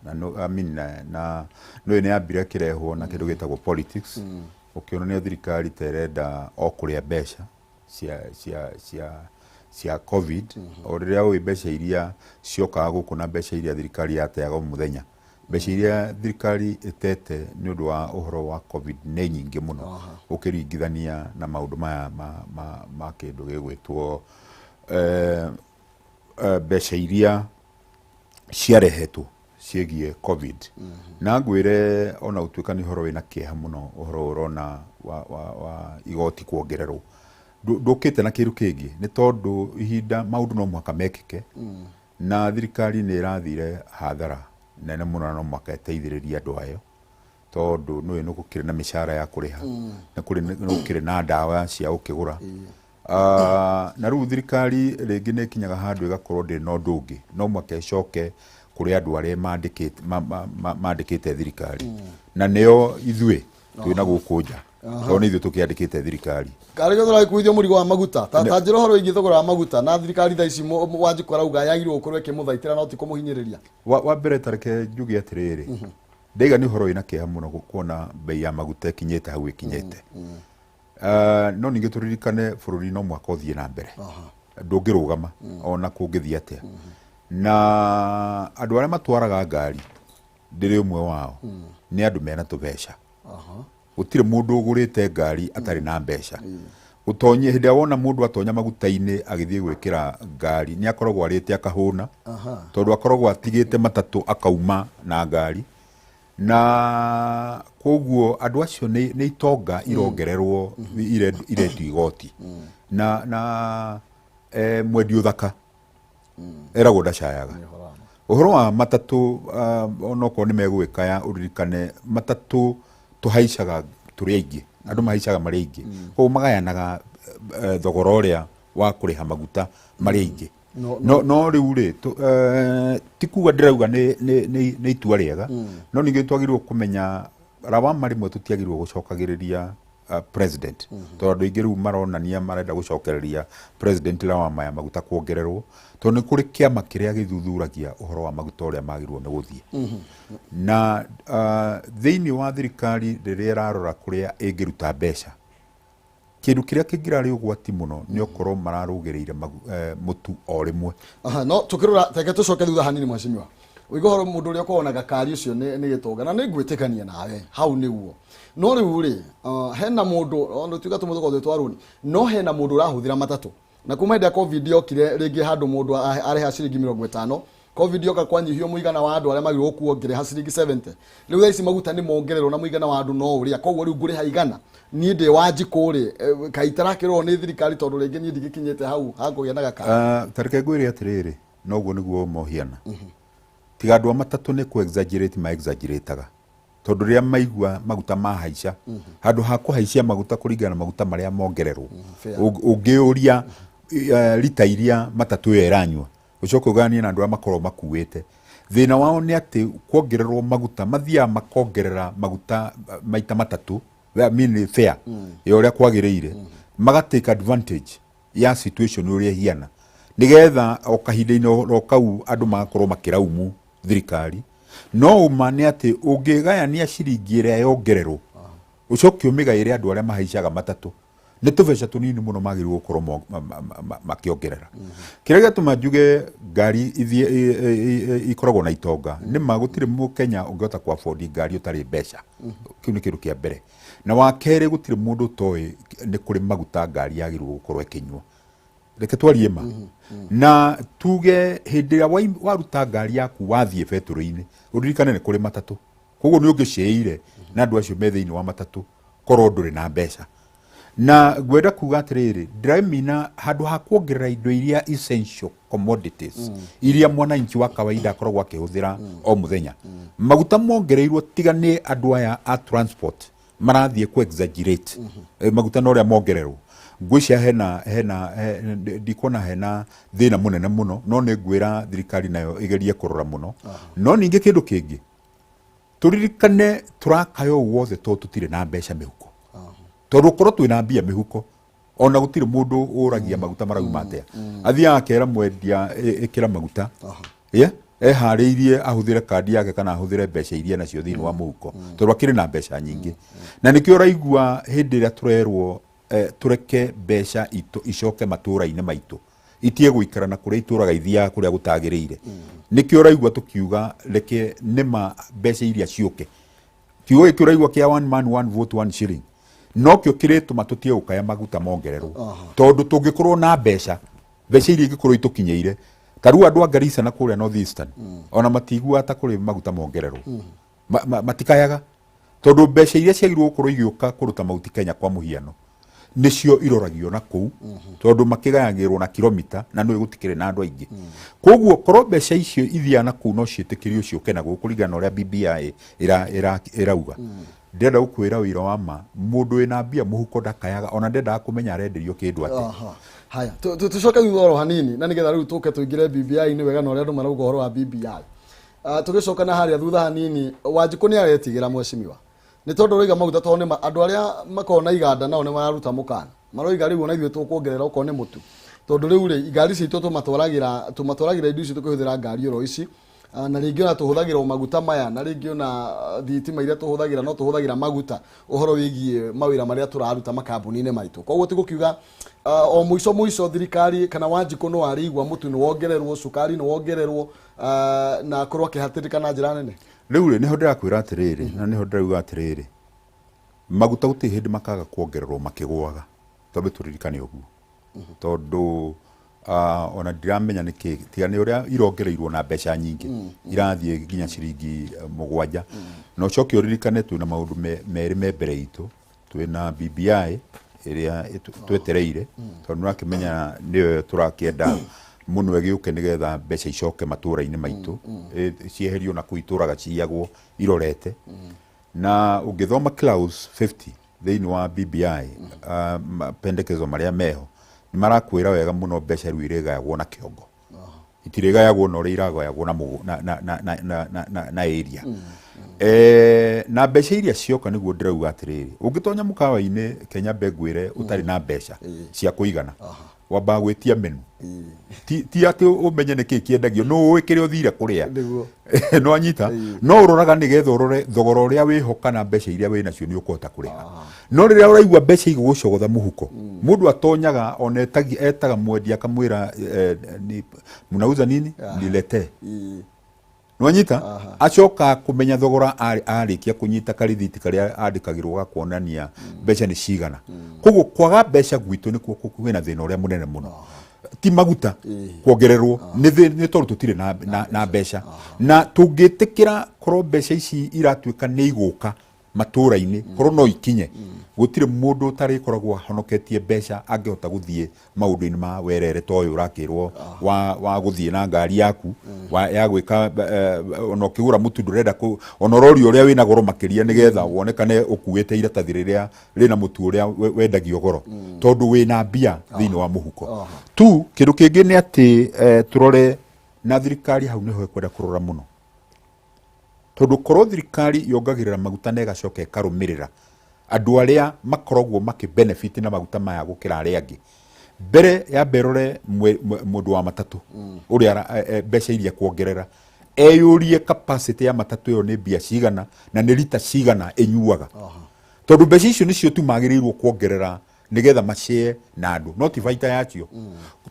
na no, I mean, na nĩũĩ nĩ yambire kĩrehwo na kĩndũ gĩtagwo politics, ũkĩonania thirikari ta ĩrenda o kũrĩa mbeca cia COVID, o rĩrĩa ũĩ mbeca iria ciokaga gũkũ na mbeca iria thirikari yateaga o mũthenya. Mbeca iria thirikari ĩtete nĩ ũndũ wa ũhoro wa COVID nĩ nyingĩ mũno ũkĩringithania na maũndũ maya ma kĩndũ gĩgwĩtwo mbeca iria ciarehetwo ciĩgiĩ COVID. Na ngwĩre ona gũtuĩka nĩ ũhoro wĩna kĩeha mũno, ũhoro ũrona wa igoti kuongererwo ndũkĩte na kĩndũ kĩngĩ, nĩ tondũ ihinda maũndũ no mũhaka mekĩke, na thirikari nĩ ĩrathire hathara nene mũno, na no mũhaka ĩteithĩrĩrie andũ ayo, tondũ nĩũĩ nĩ gũkĩrĩ na mĩcara ya kũrĩha, nĩ gũkĩrĩ na ndawa cia gũkĩgũra. Na rĩu thirikari rĩngĩ nĩ ĩkinyaga handũ ĩgakorwo ndĩrĩ na ũndũ ũngĩ, no mũhaka ĩcoke kũrĩ andũ arĩa mandĩkĩte thirikari, na nĩo ithuĩ twĩna gũkũ nja, tondũ nĩ ithuĩ tũkĩandĩkĩte thirikari. Karĩ tũragĩkuithio mũrigo wa maguta, ta njĩra ũhoro wĩgiĩ thogora wa maguta, na thirikari thaa ici Wanjikũ arauga yagĩrĩirwo gũkorwo ĩkĩmũthaitĩra no ti kũmũhinyĩrĩria. Wa mbere, tareke njuge atĩrĩrĩ, ndaiga nĩ ũhoro wĩna kĩeha mũno kuona bei ya maguta ĩkinyĩte hau ĩkinyĩte. No ningĩ tũririkane bũrũri no mũhaka ũthiĩ na mbere, ndũngĩrũgama ona kũngĩthiĩ atĩa. Na andũ arĩa matwaraga ngari, ndĩrĩ ũmwe wao, nĩ andũ mena tũbeca. Gũtirĩ mũndũ ũgũrĩte ngari atarĩ na mbeca. Gũtonyia hĩndĩ ĩrĩa wona mũndũ atonya maguta-inĩ agĩthiĩ gwĩkĩra ngari, nĩ akoragwo arĩte akahũna, tondũ akoragwo atigĩte matatũ akauma na ngari, na koguo andũ acio nĩ itonga irongererwo, iretio igoti, na mwendi ũthaka eragwo ndacayaga. Ũhoro wa matatũ, onokorwo nĩ megũgĩkaya, ũririkane matatũ tũhaicaga tũrĩ aingĩ, andũ mahaicaga marĩ aingĩ, koguo magayanaga thogora ũrĩa wa kũrĩha maguta marĩ aingĩ. No rĩu rĩ, ti kuga ndĩrauga nĩ itua rĩega, no ningĩ twagĩrĩirwo kũmenya rawama rĩmwe tũtiagĩrĩirwo gũcokagĩrĩria president, tondũ andũ aingĩ rĩu maronania marenda gũcokereria president lawama ya maguta kuongererwo, tondũ nĩ kũrĩ kĩama kĩrĩa gĩthuthuragia ũhoro wa maguta ũrĩa magĩrĩirwo nĩ gũthiĩ. Na thĩinĩ wa thirikari rĩrĩa ĩrarora kũrĩa ĩngĩruta mbeca. Kĩndũ kĩrĩa kĩngĩrarĩ ũgwati mũno nĩ ũkorwo mararũgĩrĩire mũtu o rĩmwe. Aha, no tukirora teke tucoke thutha hanini, mheshimiwa, ũiga ũhoro mũndũ ũrĩa ũkoragwo na gakari ũcio nĩ gĩtonga, na nĩ ngwĩtĩkania nawe hau nĩguo. No rĩu rĩ, hena mũndũ ona tuga tũmwe tũkoragwo twĩ twa rũni, no hena mũndũ ũrahũthĩra matatũ, na kuma hĩndĩ ya COVID yokire rĩngĩ handũ mũndũ arĩha ciringi 50, COVID yoka kwanyihio mũigana wa andũ arĩa magĩrĩirwo gũkuo, ngĩrĩha ciringi 70. Rĩu thaa ici maguta nĩ mongererwo na mũigana wa andũ no ũrĩa, koguo rĩu ngũrĩha 100. Niĩ ndĩ wa njikũ rĩ, kaĩ itarakĩrorwo nĩ thirikari, tondũ rĩngĩ niĩ ndigĩkinyĩte hau hakũgĩa na gakari? Ta reke ngwĩre atĩrĩrĩ, noguo nĩguo mohiana. Tiga andũ a matatũ nĩ kũ exaggerate ma exaggerataga, tondũ rĩrĩa maigua maguta mahaica, handũ ha kũhaicia maguta kũringana na maguta marĩa mongererwo, ũngĩũria rita iria matatũ ĩyo ĩranyua, ũcoke ũganie na andũ arĩa makoragwo makuĩte, thĩna wao nĩ atĩ kuongererwo maguta mathiaga makongerera maguta maita matatũ, I mean fare ya ũrĩa kwagĩrĩire, maga take advantage ya situation ũrĩa ĩhiana, nĩgetha o kahinda-inĩ oro kau andũ magakorwo makĩraumu thirikari. No ũma nĩ atĩ ũngĩgayania ciringi ĩrĩa yongererwo, ũcoke ũmĩgaĩre andũ arĩa mahaicaga matatũ, nĩ tũbeca tũnini mũno magĩrĩirwo gũkorwo makĩongerera. Kĩrĩa gĩatũma njuge ngari ithiĩ ikoragwo na itonga, nĩ ma gũtirĩ mũkenya ũngĩhota kũ afford ngari ũtarĩ mbeca. Kĩu nĩ kĩndũ kĩa mbere. Na wa kerĩ, gũtirĩ mũndũ ũtoĩ nĩ kũrĩ maguta ngari yagĩrĩirwo gũkorwo ĩkĩnyua. Reke twarie ma na tuge, hĩndĩ ĩrĩa waruta ngari yaku wathiĩ betũrũ-inĩ, ũririkane nĩ kũrĩ matatũ, koguo nĩ ũngĩcĩire na andũ acio me thĩinĩ wa matatũ korwo ndũrĩ na mbeca. Na ngwenda kuga atĩrĩrĩ, ndĩramina handũ ha kuongerera indo iria essential commodities iria mwananchi wa kawaida akoragwo akĩhũthĩra o mũthenya, maguta mongereirwo, tiga nĩ andũ aya a transport marathiĩ ku exaggerate maguta na ũrĩa mongererwo, ngwĩcia hena ndikuona hena thĩna mũnene mũno. No nĩ ngwĩra thirikari nayo ĩgerie kũrora mũno. No ningĩ kĩndũ kĩngĩ tũririkane, tũrakaya ũũ wothe tondũ tũtirĩ na mbeca mĩhuko, tondũ ũkorwo twĩna mbia mĩhuko, ona gũtirĩ mũndũ ũragia maguta marauma atĩa. Athiaga akera mwendia, "Ĩkĩra maguta." Yeah? Eharĩirie ahũthĩre kandi yake kana ahũthĩre mbeca iria nacio thĩinĩ wa mũhuko, tondũ akĩrĩ na mbeca nyingĩ. Na nĩkĩo ũraigua hĩndĩ ĩrĩa tũrerwo tũreke mbeca icoke matũũra-inĩ maitũ, itige gũikara na kũrĩa itũraga ithiaga kũrĩa gũtagĩrĩire. Nĩkĩo ũraigua tũkiuga reke nĩma mbeca iria ciũke. Kiugo gĩkĩ ũraigua kĩa one man one vote one shilling nokĩo kĩrĩtũma tũtige gũkaya maguta mongererwo, tondũ tũngĩkorwo na mbeca, mbeca iria ingĩkorwo itũkinyĩire, ta rĩu andũ a Garissa na kũrĩa North Eastern, ona matiguaga ta kũrĩ maguta mongererwo. Matikayaga tondũ mbeca iria ciagĩrĩirwo gũkorwo igĩũka kũruta Mount Kenya kwa mũhiano nĩcio iroragio na kũu, tondũ makĩgayagĩrwo na kilomita na nĩ gũtikĩrĩ na andũ aingĩ. Koguo korwo mbeca icio ithiaga na kũu no ciĩtĩkĩrio ciũke na gũkũ kũringana na ũrĩa BBI ĩrauga. Ndĩrenda gũkwĩra ũira wa ma, mũndũ wĩna mbia mũhuko ndakayaga, ona ndendaga kũmenya arenderio kĩndũ atĩa. Aha. Haya, tucoke thutha oro hanini na nigetha rĩu tũke tũingĩre BBI-inĩ wega na ũrĩa andũ marauga ũhoro wa BBI. Tũgĩcoka na harĩa thutha hanini, Wanjikũ nĩ aretigĩra, mheshimiwa, nĩ tondũ ũroiga maguta, tondũ nĩ andũ arĩa makoragwo na iganda nao nĩ mararuta mũkana, maroiga rĩu ona ithuĩ tũkuongerera okorwo nĩ mũtu, tondũ rĩu rĩ ngari citũ tũmatwaragĩra indo icio tũkĩhũthĩra ngari oro ici. Na rĩngĩ ona tũhũthagĩra o maguta maya, na rĩngĩ ona thitima iria tũhũthagĩra no tũhũthagĩra maguta, ũhoro wĩgiĩ mawĩra marĩa tũraruta makambuni-inĩ maitũ. Koguo ti gũkiuga o mũico mũico thirikari kana Wanjikũ no arĩigua mũtu nĩ wongererwo, cukari nĩ wongererwo, na akorwo akĩhatĩrĩka na njĩra nene. Rĩu rĩ, nĩho ndĩrakwĩra atĩrĩrĩ, na nĩho ndĩrauga atĩrĩrĩ, maguta gũtirĩ hĩndĩ makaga kuongererwo makĩgũaga. Twambe tũririkane ũguo, tondũ ona ndiramenya nĩkĩ, tiga nĩ ũrĩa irongereirwo na mbeca nyingĩ, irathiĩ nginya ciringi 7. Na ũcoke ũririkane twĩna maũndũ merĩ me mbere itũ. Twĩna BBI ĩrĩa twetereire, tondũ nĩũrakĩmenya nĩyo tũrakĩenda mũno ĩgĩũke, nĩgetha mbeca icoke matũũra-inĩ maitũ, cieherio na kũu itũraga ciyagwo irorete. Na ũngĩthoma clause 50 thĩinĩ wa BBI, mapendekezo marĩa meho nĩ marakwĩra wega mũno mbeca rĩu irĩgayagwo na kĩongo, itirĩgayagwo na ũrĩa iragayagwo na mũgũ- na na na na na na na na area. Na mbeca iria cioka, nĩguo ndĩrauga atĩrĩrĩ, ũngĩtonya mũkawa-inĩ Kenya, mbe ngwĩre, ũtarĩ na mbeca cia kũigana, Wambaga gwĩtia menu, ti atĩ ũmenye nĩkĩ kĩendagio, no ũĩ kĩrĩa ũthire kũrĩa. Nĩguo. No anyita no ũroraga nĩgetha ũrore thogora ũrĩa wĩho kana mbeca iria wĩ nacio nĩ ũkũhota kũrĩha. No rĩrĩa ũraigua mbeca igũgũcogotha mũhuko, mũndũ atonyaga ona etaga mwendia akamwĩra, "Mnauza nini? Niletee." Nwanyita acoka kũmenya thogora arĩkia kũnyita karithiti karĩa andĩkagĩrwo ga kuonania mbeca nĩ cigana. Koguo kwaga mbeca gwitũ nĩkuo kwĩna thĩna ũrĩa mũnene mũno, ti maguta kuongererwo, nĩ tondũ tũtirĩ na mbeca. Na tũngĩtĩkĩra korwo mbeca ici iratuĩka nĩ igũka matũra-inĩ, korwo no ikinye, gũtirĩ mũndũ ũtarĩkoragwo ahonoketie mbeca angĩhota gũthiĩ maũndũ-inĩ ma werere ta ũyũ ũrakĩrwo wa gũthiĩ na ngari yaku ya gwĩka ona ũkĩgũra mũtu ndũrenda ona ũroria ũrĩa wĩna goro makĩria nĩgetha wonekane ũkuĩte iratathi rĩrĩa rĩna mũtu ũrĩa wendagio goro, tondũ wĩna mbia thĩinĩ wa mũhuko tu. Kĩndũ kĩngĩ nĩ atĩ tũrore na thirikari hau nĩho ĩkwenda kũrora mũno, tondũ korwo thirikari yongagĩrĩra maguta na ĩgacoka ĩkarũmĩrĩra andũ arĩa makoragwo makĩ benefit na maguta maya gũkĩra arĩa angĩ, mbere ya mberore mũndũ wa matatũ ũrĩa mbeca iria kuongerera, eyũrie capacity ya matatũ ĩyo nĩ mbia cigana na nĩ rita cigana ĩnyuaga, tondũ mbeca icio nĩcio tu magĩrĩirwo kuongerera nĩgetha macĩe na andũ, no ti baita yacio,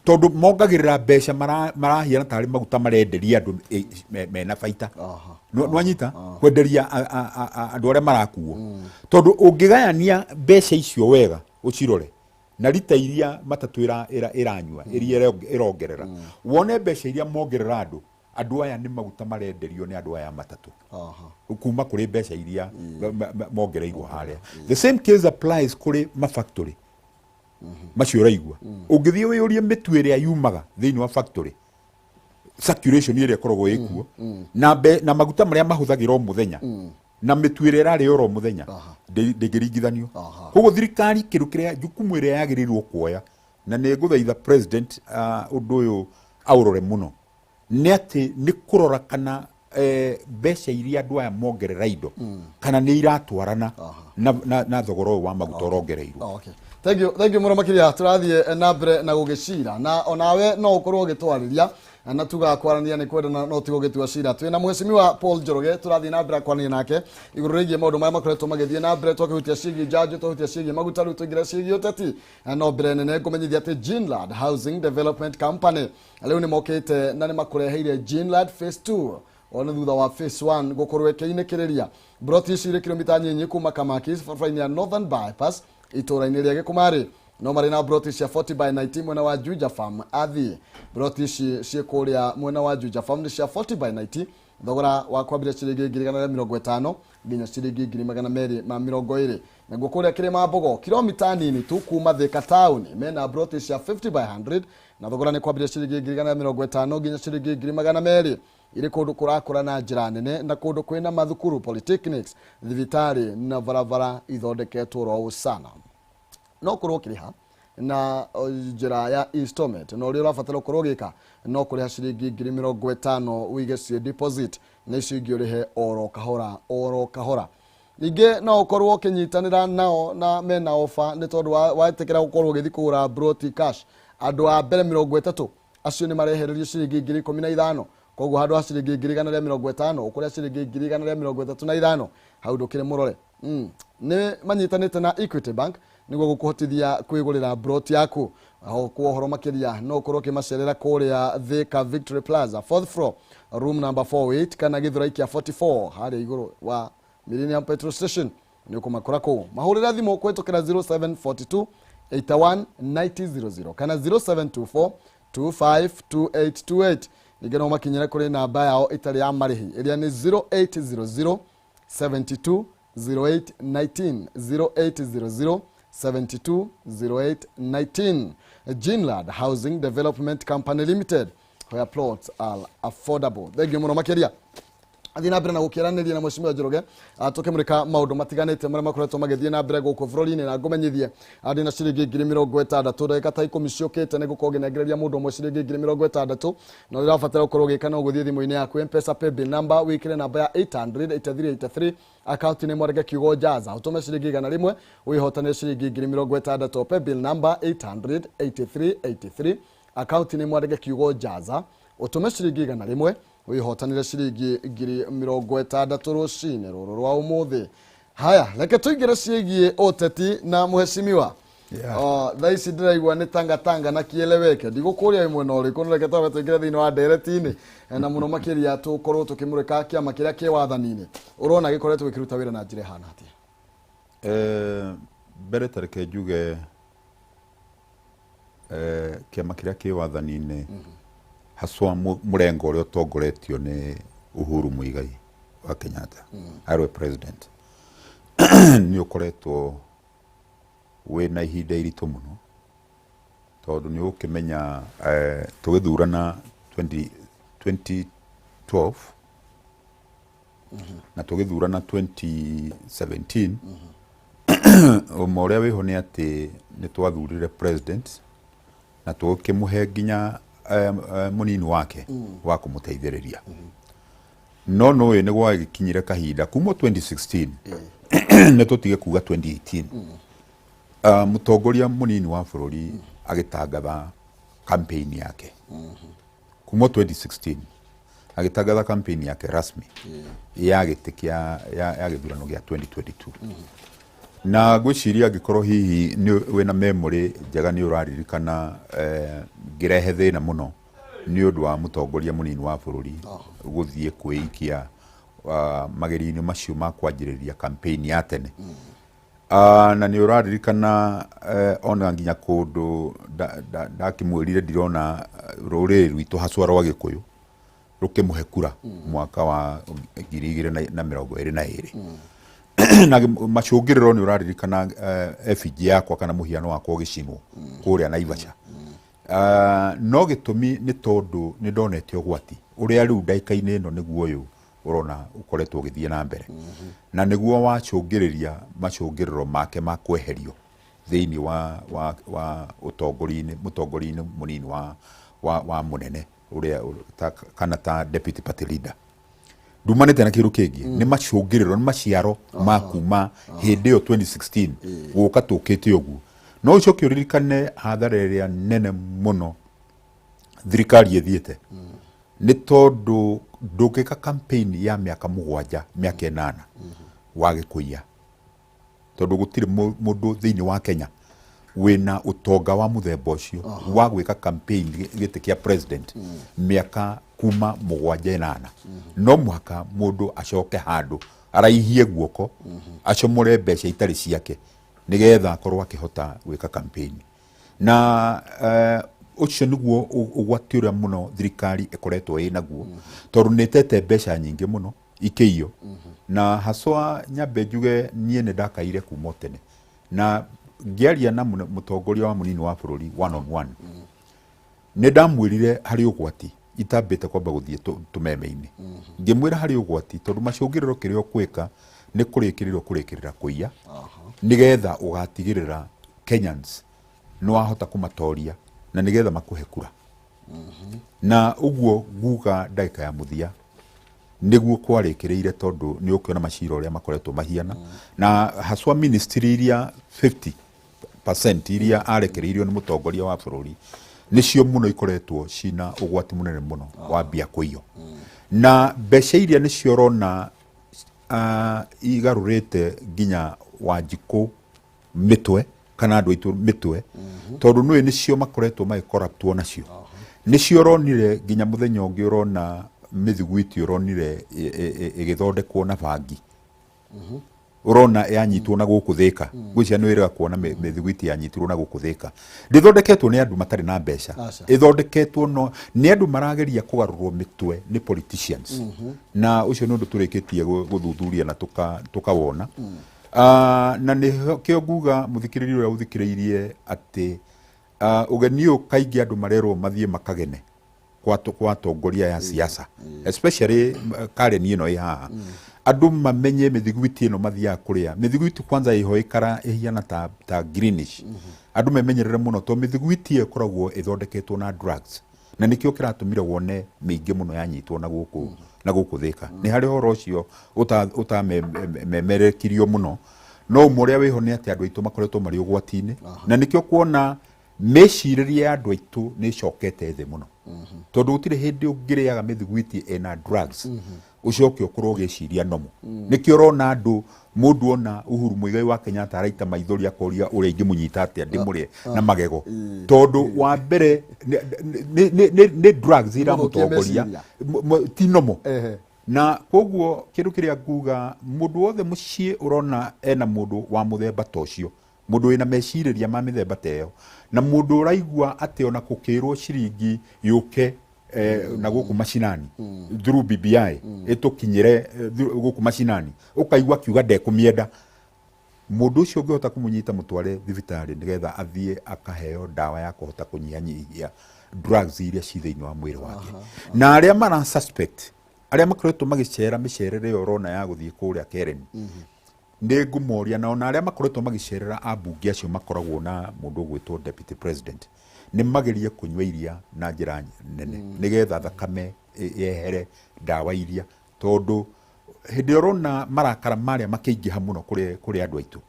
tondũ mongagĩrĩra mbeca marahiana tarĩ maguta marenderia andũ mena baita. Nwanyita kwenderia andũ arĩa marakuo, tondũ ũngĩgayania mbeca icio wega ũcirore na rita iria matatũ ĩranyua iria ĩrongerera, wone mbeca iria mongerera andũ, andũ aya nĩ maguta marenderio nĩ andũ aya a matatũ kuma kũrĩ mbeca iria mongereirwo harĩa. The same case applies kũrĩ mafactory macio ũraigua. Ũngĩthiĩ wĩyũrie mĩtu ĩrĩa yumaga thĩinĩ wa factory, circulation ĩrĩa ĩkoragwo ĩkuo na maguta marĩa mahũthagĩra o mũthenya na mĩtu ĩrĩa ĩrarĩo oro mũthenya ndĩngĩringithanio. Koguo thirikari kĩndũ kĩrĩa jukumu ĩrĩa yagĩrĩirwo kuoya, na nĩ ngũthaitha president ũndũ ũyũ aũrore mũno, nĩ atĩ nĩ kũrora kana mbeca iria andũ aya mongerera indo kana nĩ iratwarana na thogora ũyũ wa maguta ũrongereirwo. Okay. Thank you, thank you mũno makĩria. Tũrathiĩ na mbere na gũgĩcira na onawe no ũkorwo ũgĩtwarĩria na tuga kwarania nĩ kwendana no tigo gĩtua cira. Twĩna mheshimiwa Paul Njoroge, tũrathiĩ na mbere kwaranĩria nake igũrũ rĩgiĩ maũndũ marĩa makoretwo magĩthiĩ na mbere. Twakĩhutia ciĩgiĩ njanjo, twahutia ciĩgiĩ maguta, rĩu tũingĩre ciĩgiĩ ũteti. No mbere nene ngũmenyithia atĩ Ginland Housing Development Company rĩu nĩ mokĩte na nĩ makũreheire Ginland Phase 2 ona thutha wa phase 1 gũkorwo ĩkĩinĩkĩrĩria. Broti ici irĩ kilomita nyinyi kuma Kamakis, barabara-inĩ ya Northern Bypass, itũra-inĩ rĩa Gĩkũmarĩ. No marĩ na broti cia 40 by 90 mwena wa Juja Farm athi. Broti ici ciĩ kũrĩa mwena wa Juja Farm nĩ cia 40 by 90, thogora wa kwambĩrĩria ciringi 150,000 nginya ciringi 220,000. Naguo kũrĩa Kĩrĩma Mbogo, kilomita nini tu kuma Thika town, mena broti cia 50 by 100 na thogora nĩ kwambĩrĩria ciringi 150,000 nginya ciringi 200,000. Irĩ kũndũ kũrakũra na njĩra nene na kũndũ kwĩna mathukuru, polytechnics, thibitarĩ na barabara ithondeketwo ro sana. No ũkorwo ũkĩrĩha na njĩra ya installment, na ũrĩa ũrabatara ũkorwo ũgĩka no kũrĩha ciringi 50,000 ũige ciĩ deposit, na icio ingĩ ũrĩhe oro kahora oro kahora. Ningĩ no ũkorwo ũkĩnyitanĩra nao na mena ofa, nĩ tondũ wetĩkĩra gũkorwo ũgĩthiĩ kũgũra broti cash, andũ a mbere 30 acio nĩ marehererio ciringi 15,000. Koguo handũ ha ciringi 150,000 ũkũrĩa ciringi 135,000. Hau ndũkĩrĩ mũrore. Nĩ manyitanĩte na Equity Bank nĩguo gũkũhotithia kwĩgũrĩra broti yaku. Aho kwa ũhoro makĩria no ũkorwo ũkĩmacerera kũrĩa Thika Victory Plaza, fourth floor, room number 48, kana Gĩthũrai kĩa 44 harĩa igũrũ wa Millennium Petrol Station, nĩ ũkũmakora kũu. Mahũrĩre thimũ kũhĩtũkĩra 0742 81 9000 kana 0724 252828. Ningĩ no makinyĩre kũrĩ namba yao ĩtarĩ ya marĩhi ĩrĩa nĩ 0800 72 0819, 0800 72 0819. Ginland Housing Development Company Limited, where plots are affordable. Thank you mũno makĩria. Thiĩ na mbere na gũkĩaranĩria na Mheshimiwa Njoroge, tũkĩmũrĩka maũndũ matiganĩte marĩa makoretwo magĩthiĩ na mbere gũkũ bũrũri-inĩ. Na ngũmenyithie, ndĩna ciringi 60,000. Ndagĩka ta 10 ciũkĩte nĩ gũkorwo ngĩnengereria mũndũ ũmwe ciringi 60,000. Na ũrĩa ũrabatara gũkorwo ũgĩka no gũthiĩ thimũ-inĩ yaku, M-Pesa paybill number, wĩkĩre namba ya 800 8383, akaunti-inĩ mwandĩke kiugo "Jaza", ũtũme ciringi 100, wĩhotanĩre ciringi 60,000. Paybill number 800 8383, akaunti-inĩ mwandĩke kiugo "Jaza", ũtũme ciringi 100, wĩhotanĩre ciringi 60,000 rũcinĩ rũrũ rwa ũmũthĩ. Haya, reke tũingĩre ciĩgiĩ ũteti na mheshimiwa. Thaa ici ndĩraigua nĩ tangatanga na kieleweke. Ndigũkũria wĩ mwena ũrĩkũ, no reke twambe tũingĩre thĩinĩ wa ndereti-inĩ, na mũno makĩria tũkorwo tũkĩmũrĩka kĩama kĩrĩa kĩ wathani-inĩ. Ũrona gĩkoretwo gĩkĩruta wĩra na njĩra ĩhana atĩa? Mbere ta reke njuge, kĩama kĩrĩa kĩ wathani-inĩ, haswa mũrengo ũrĩa ũtongoretio nĩ Uhuru Muigai wa Kenyatta arĩ we president, nĩ ũkoretwo wĩna ihinda iritũ mũno, tondũ nĩ ũkĩmenya, tũgĩthurana 20 2012 na tũgĩthurana 2017, ũma ũrĩa wĩho nĩ atĩ nĩ twathurire president na tũkĩmũhe nginya mũnini wake wa kũmũteithĩrĩria. No nũĩ nĩ gwagĩkinyire kahinda kuma 2016, nĩ tũtige kuga 2018, mũtongoria mũnini wa bũrũri agĩtangatha campaign yake. Kuma 2016 agĩtangatha campaign yake rasmi ya gĩtĩ kĩa ya gĩthurano gĩa 2022. Na ngwĩciria angĩkorwo hihi nĩ wĩna memory njega, nĩ ũraririkana, ngĩrehe thĩna mũno nĩ ũndũ wa mũtongoria mũnini wa bũrũri gũthiĩ kwĩikia magerio-inĩ macio ma kwanjĩrĩria campaign ya tene. Na nĩ ũraririkana, ona nginya kũndũ ndakĩmwĩrire ndirona, rũrĩrĩ rwitũ haswa rwa Gĩkũyũ rũkĩmũhe kura mwaka wa 2022. Na macũngĩrĩro nĩ ũraririkana, effigy yakwa kana mũhiano wakwa ũgĩcinwo kũrĩa Naivasha. No gĩtũmi nĩ tondũ nĩ ndonete ũgwati ũrĩa rĩu ndagĩka-inĩ ĩno nĩguo ũyũ ũrona ũkoretwo ũgĩthiĩ na mbere, na nĩguo wacũngĩrĩria macũngĩrĩro make ma kweherio thĩinĩ wa ũtongoria-inĩ, mũtongoria-inĩ mũnini wa mũnene ũrĩa ta, kana ta deputy party leader. Ndumanĩte na kĩndũ kĩngĩ, nĩ macũngĩrĩro, nĩ maciaro ma kuma hĩndĩ ĩyo 2016 gũka tũkĩte ũguo. No ũcoke ũririkane hathara ĩrĩa nene mũno thirikari ĩthiĩte, nĩ tondũ ndũngĩka campaign ya mĩaka 7, mĩaka 8 wage kũiya, tondũ gũtirĩ mũndũ thĩinĩ wa Kenya wĩna ũtonga wa mũthemba ũcio wa gwĩka campaign gĩtĩ kĩa president mĩaka kuma 7, 8. No mũhaka mũndũ acoke handũ araihie guoko, acomore mbeca itarĩ ciake, nĩgetha akorwo akĩhota gwĩka campaign. Na ũcio nĩguo ũgwati ũrĩa mũno thirikari ĩkoretwo ĩ naguo, tondũ nĩ ĩtete mbeca nyingĩ mũno ikĩiywo. Na haswa nyambe njuge, niĩ nĩ ndakaire kuma o tene na ngĩaria na mũtongoria wa mũnini wa bũrũri one on one. Nĩ ndamwĩrire harĩ ũgwati itambĩte kwamba gũthiĩ tũmeme-inĩ. Ngĩmwĩra harĩ ũgwati, tondũ macũngĩrĩro kĩrĩa ũkwĩka nĩ kũrĩkĩrĩra ũkũrĩkĩrĩra kũiya, nĩgetha ũgatigĩrĩra Kenyans nĩ wahota kũmatoria na nĩgetha makũhe kura. Na ũguo nguga ndagĩka ya mũthia nĩguo kwarĩkĩrĩire, tondũ nĩ ũkĩona macira ũrĩa makoretwo mahiana, na haswa ministry iria 50% iria arekereirio nĩ mũtongoria wa bũrũri nĩcio mũno ikoretwo cina ũgwati mũnene mũno wa mbia kũiywo. Na mbeca iria nĩcio ũrona igarũrĩte nginya Wanjikũ mĩtwe kana andũ aitũ mĩtwe, tondũ nĩũĩ nĩcio makoretwo magĩkoraptwo nacio. Nĩcio ũronire nginya mũthenya ũngĩ ũrona mĩthiguiti ũronire ĩgĩthondekwo na bangi, ũrona yanyitwo na gũkũ Thĩka. Ngwĩciria nĩ wĩrĩga kuona mĩthiguiti yanyitirwo na gũkũ Thĩka. Ndĩthondeketwo nĩ andũ matarĩ na mbeca. Aca. Ĩthondeketwo no nĩ andũ marageria kũgarũrwo mĩtwe nĩ politicians. Na ũcio nĩ ũndũ tũrĩkĩtie gũthuthuria na tũkawona. Na nĩkĩo nguga mũthikĩrĩria ũrĩa ũthikĩrĩirie atĩ ũgeni ũyũ kaingĩ andũ marerwo mathiĩ makagene. kwa atongoria ya siasa, especially Karen ĩno ĩ haha. Andũ mamenye mĩthiguiti ĩno mathiaga kũrĩa. Mĩthiguiti kwanza ĩho ĩkara ĩhiana ta greenish. Andũ memenyerere mũno tondũ mĩthiguiti ĩyo ĩkoragwo ĩthondeketwo na drugs, na nĩkĩo kĩratũmire wone mĩingĩ mũno yanyitwo na gũkũ na gũkũ Thĩka. Nĩ harĩ ũhoro ũcio ũtamemerekirio mũno, no ũmwe ũrĩa wĩho nĩ atĩ andũ aitũ makoretwo marĩ ũgwati-inĩ, na nĩkĩo kuona mĩcirĩrie ya andũ aitũ nĩ ĩcokete thĩ mũno, tondũ gũtirĩ hĩndĩ ũngĩrĩaga mĩthiguiti ĩna drugs ũcoke ũkorwo ũgĩciria nomo. Nĩkĩo ũrona andũ, mũndũ ona Uhuru Muigai wa Kenyatta araita maithori akoria ũrĩa ingĩmũnyita atĩa ndĩmũrĩe na magego, tondũ wa mbere nĩ drugs iramũtongoria, ti nomo. Na koguo kĩndũ kĩrĩa nguga, mũndũ wothe mũciĩ ũrona ena mũndũ wa mũthemba ta ũcio, mũndũ wĩna mecirĩria ma mĩthemba ta ĩyo, na mũndũ ũraigua atĩ ona gũkĩrwo ciringi yũke na gũkũ macinani through BBI ĩtũkinyĩre gũkũ macinani, ũkaigua akiuga ndekũmĩenda, mũndũ ũcio ũngĩhota kũmũnyita mũtware thibitarĩ nĩgetha athiĩ akaheo ndawa ya kũhota kũnyihanyihia drugs iria ci thĩinĩ wa mwĩrĩ wake. Na arĩa mara suspect, arĩa makoretwo magĩcera mĩcerere ĩyo ũrona ya gũthiĩ kũrĩa Karen, nĩ ngũmoria, na ona arĩa makoretwo magĩcerera ambunge acio makoragwo na mũndũ ũgwĩtwo deputy president, nĩ magerie kũnyua iria na njĩra nene nĩgetha thakame yehere ndawa iria, tondũ hĩndĩ ĩrĩa ũrona marakara marĩa makĩingĩha mũno kũrĩ andũ aitũ,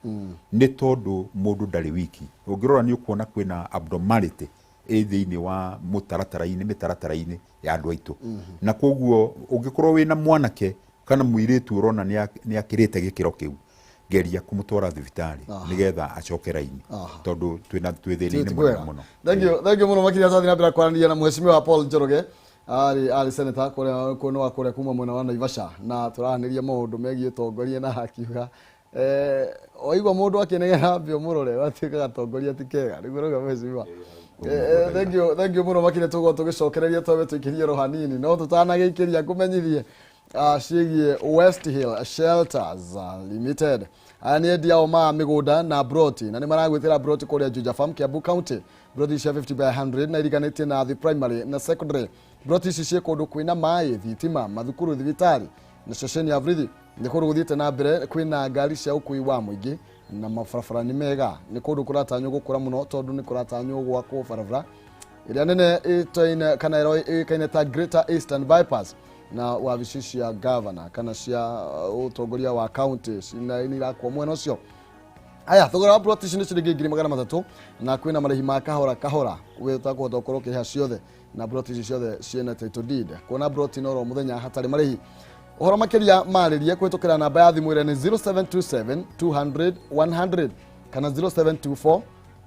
nĩ tondũ mũndũ ndarĩ wiki. Ũngĩrora nĩ ũkuona kwĩna abnormality ĩ thĩinĩ wa mũtaratara-inĩ, mĩtaratara-inĩ ya andũ aitũ. Na koguo ũngĩkorwo wĩna mwanake kana mũirĩtu ũrona nĩ akĩrĩte gĩkĩro kĩu, geria kũmũtwara thibitarĩ nĩgetha acoke raini, tondũ twĩna twĩ thĩna-inĩ mũnene mũno. Thank you mũno makĩria. Twathiĩ na mbere kwaranĩria na mheshimiwa Paul Njoroge, arĩ senator kũrĩa kwena wa kũrĩa kuma mwena wa Naivasha, na tũraranĩria maũndũ megiĩ ũtongoria, na akiuga waigua mũndũ akĩnegena mbio mũrore watuĩka gatongoria ti kega, nĩguo rauga mheshimiwa. Thank you mũno makĩria. Tũgũkorwo tũgĩcokereria twabe tũikĩrie ro hanini, no tũtanagĩikĩria ngũmenyithie ciĩgiĩ West Hill Shelters Limited. Aya nĩ endia ao ma mĩgũnda na broti, na nĩ maragwĩtĩra broti kũrĩa Juja Farm, Kiambu County, broti cia 50 by 100 na iriganĩtie na the primary na secondary. Broti ici ciĩ kũndũ kwĩna maĩ, thitima, mathukuru, thibitarĩ na ceceni ya borithi. Nĩ kũndũ gũthiĩte na mbere, kwĩna ngari cia ũkui wa mũingĩ na mabarabara nĩ mega. Nĩ kũndũ kũratanywo gũkũra mũno, tondũ nĩ kũratanywo gwakwo barabara ĩrĩa nene ĩtoine kana ĩkaine ta Greater Eastern Bypass, na wabici cia governor kana cia ũtongoria wa county nĩ irakwo mwena ũcio. Aya, thogora wa plot ici nĩ ciringi 300,000, na kwĩna marĩhi ma kahora kahora ũtakũhota gũkorwo ũkĩrĩha ciothe, na plot ici ciothe ciĩna title deed. Kuona plot no ro mũthenya hatarĩ marĩhi. Ũhoro makĩria marĩrie kũhĩtũkĩra namba ya thimũ ĩrĩa nĩ 0727 200 100 kana 0724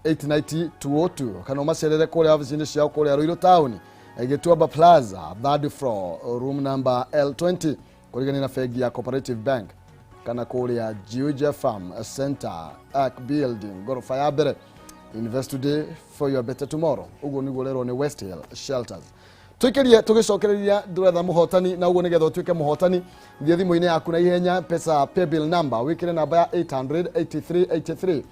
890 202, kana ũmacerere kũrĩa wabici-inĩ ciao kũrĩa Ruiru Town, Gĩtuamba Plaza, third floor, room number L20, kũrigania na bengi ya Cooperative Bank, kana kũrĩa Juja Farm Center Arc Building, gorofa ya mbere. Invest today for your better tomorrow. Ũguo nĩguo rerwo nĩ West Hill Shelters. Tũikĩrie tũgĩcokereria ndũretha mũhotani, na ũguo nĩgetha ũtuĩke mũhotani, thiĩ thimũ-inĩ yaku na ihenya, pesa paybill number wĩkĩre namba ya 88383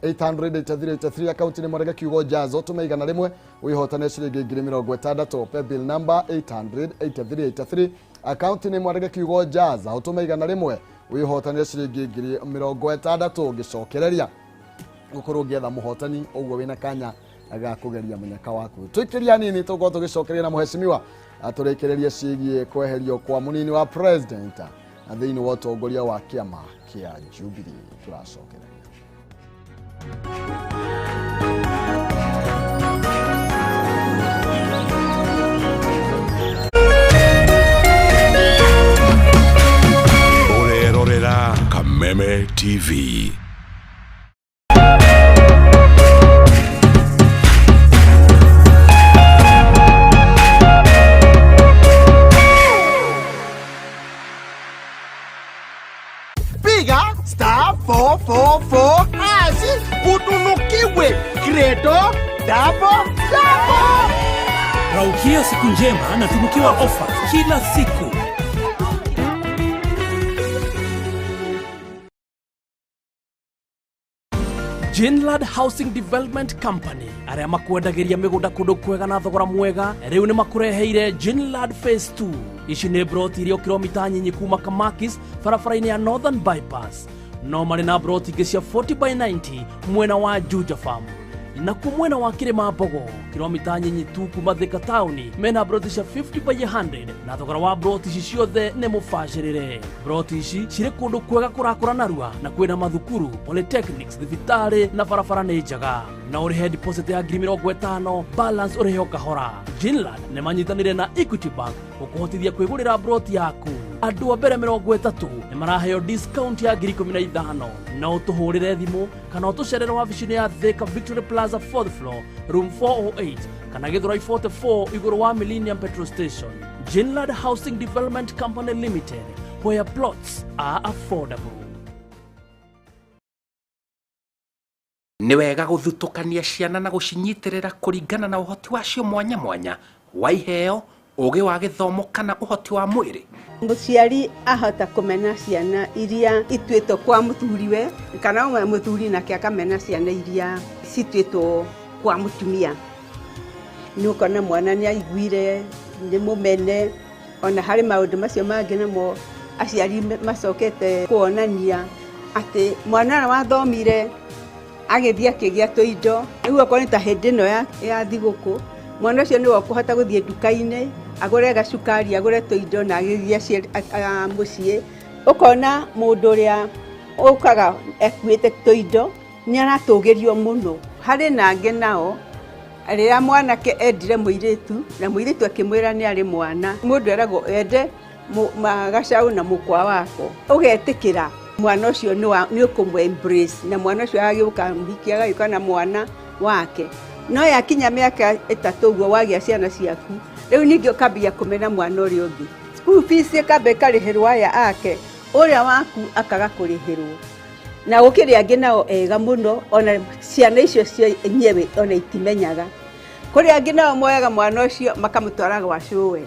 88383, akaunti nĩ mwarege kiugo jazo, tũme 100 wĩhotane ciringi 60,000. Paybill number 88383, akaunti nĩ mwarege kiugo jaza, ũtũme 100 wĩhotane ciringi 60,000. Ngĩcokereria gũkorwo ũgĩetha mũhotani, ũguo wĩna kanya ga kũgeria mũnyaka waku. Tũikĩria nini tũgũkorwo tũgĩcokereria na mũheshimiwa atũrĩkĩrĩrie ciĩgiĩ kweherio kwa mũnini wa president thĩinĩ wa ũtongoria wa kĩama kĩa Jubilee. Tũracokereria. Ũrerorera Kameme TV. Piga star 444 hash utunukiwe credo double double. Raukia siku njema na tunukiwa ofa kila siku. Jinlad Housing Development Company arĩa makwendagĩria mĩgũnda kũndũ kwega na thogora mwega rĩu nĩ makũreheire Jinlad Phase 2. Ici nĩ broti iria kilomita nyinyi kuma Kamakis barabara-inĩ ya Northern Bypass. No marĩ na broti ingĩ cia 40 by 90 mwena wa Juja Farm. Na ku mwena wa Kĩrĩma Mbogo kilomita nyinyi tu kuma Thika taũni mena broti cia 50 by 100 na thogora wa broti ici ciothe nĩ mũbacĩrĩre. Broti ici cirĩ kũndũ kwega kũrakũra narua na kwĩna mathukuru, polytechnics, thibitarĩ na barabara nĩ njega. Na ũrĩhe deposit ya 50,000, balance ũrĩhe o kahora. Jinland nĩ manyitanĩire na Equity Bank gũkũhotithia kwĩgũrĩra broti yaku. Andũ a mbere 30 nĩ maraheo discount ya 15,000. No ũtũhũrĩre thimũ kana ũtũcerere wabici-inĩ ya Thika Victory Plaza 4th floor room 408 kana Githurai 44 igũrũ wa Millennium Petrol Station. Jinlad Housing Development Company Limited, where plots are affordable. Nĩ wega gũthutũkania ciana na gũcinyitĩrĩra kũringana na ũhoti wacio mwanya mwanya wa iheo, ũgĩ wa gĩthomo kana ũhoti wa mwĩrĩ. Mũciari ahota kũmena ciana iria ituĩtwo kwa mũthuriwe kana ũmwe mũthuri nake akamena ciana iria cituĩtwo kwa mũtumia. Nĩ ũkona mwana nĩ aiguire nĩ mũmene, ona harĩ maũndũ macio mangĩ namo aciari macokete kuonania atĩ mwana ũrĩa wathomire agĩthiĩ akĩgĩa tũindo, rĩu okorwo nĩ ta hĩndĩ ĩno ya thigũkũ, mwana ũcio nĩwe ũkũhota gũthiĩ nduka-inĩ agũre gacukari, agũre tũindo na agĩthiĩ mũciĩ. Ũkona mũndũ ũrĩa ũkaga ekuĩte tũindo nĩ aratũgĩrio mũno. Harĩ na angĩ nao rĩrĩa mwanake endire mũirĩtu na mũirĩtu akĩmwĩra nĩ arĩ mwana, mũndũ eragwo ende gacaũ na mũkwa wako, ũgetĩkĩra mwana ũcio nĩ ũkũmũ embrace na mwana ũcio agĩũka mũhiki agagĩũka na mwana wake. No yakinya mĩaka 3 ũguo wagĩa ciana ciaku, rĩu ningĩ ũkambia kũmena mwana ũrĩa ũngĩ. School fees ĩkamba ĩkarĩhĩrwo aya ake, ũrĩa waku akaga kũrĩhĩrwo. Na gũkĩrĩ angĩ nao ega mũno, ona ciana icio cienyewe ona itimenyaga. Kũrĩ angĩ nao moyaga mwana ũcio makamũtwara gwa cũwe.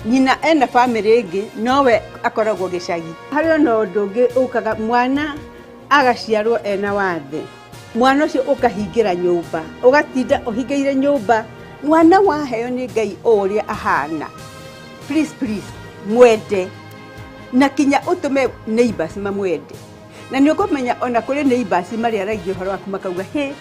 Nyina ena bamĩrĩ ĩngĩ nowe akoragwo gĩcagi. Harĩ ona ũndũ ũngĩ ũkaga mwana agaciarwo ena wathe, mwana ũcio ũkahingĩra nyũmba, ũgatinda ũhingĩire nyũmba. Mwana waheo nĩ Ngai o ũrĩa ahana, please please mwende na kinya ũtũme neighbors mamwende. Na nĩ ũkũmenya ona kũrĩ neighbors marĩaragia ũhoro waku makauga hĩ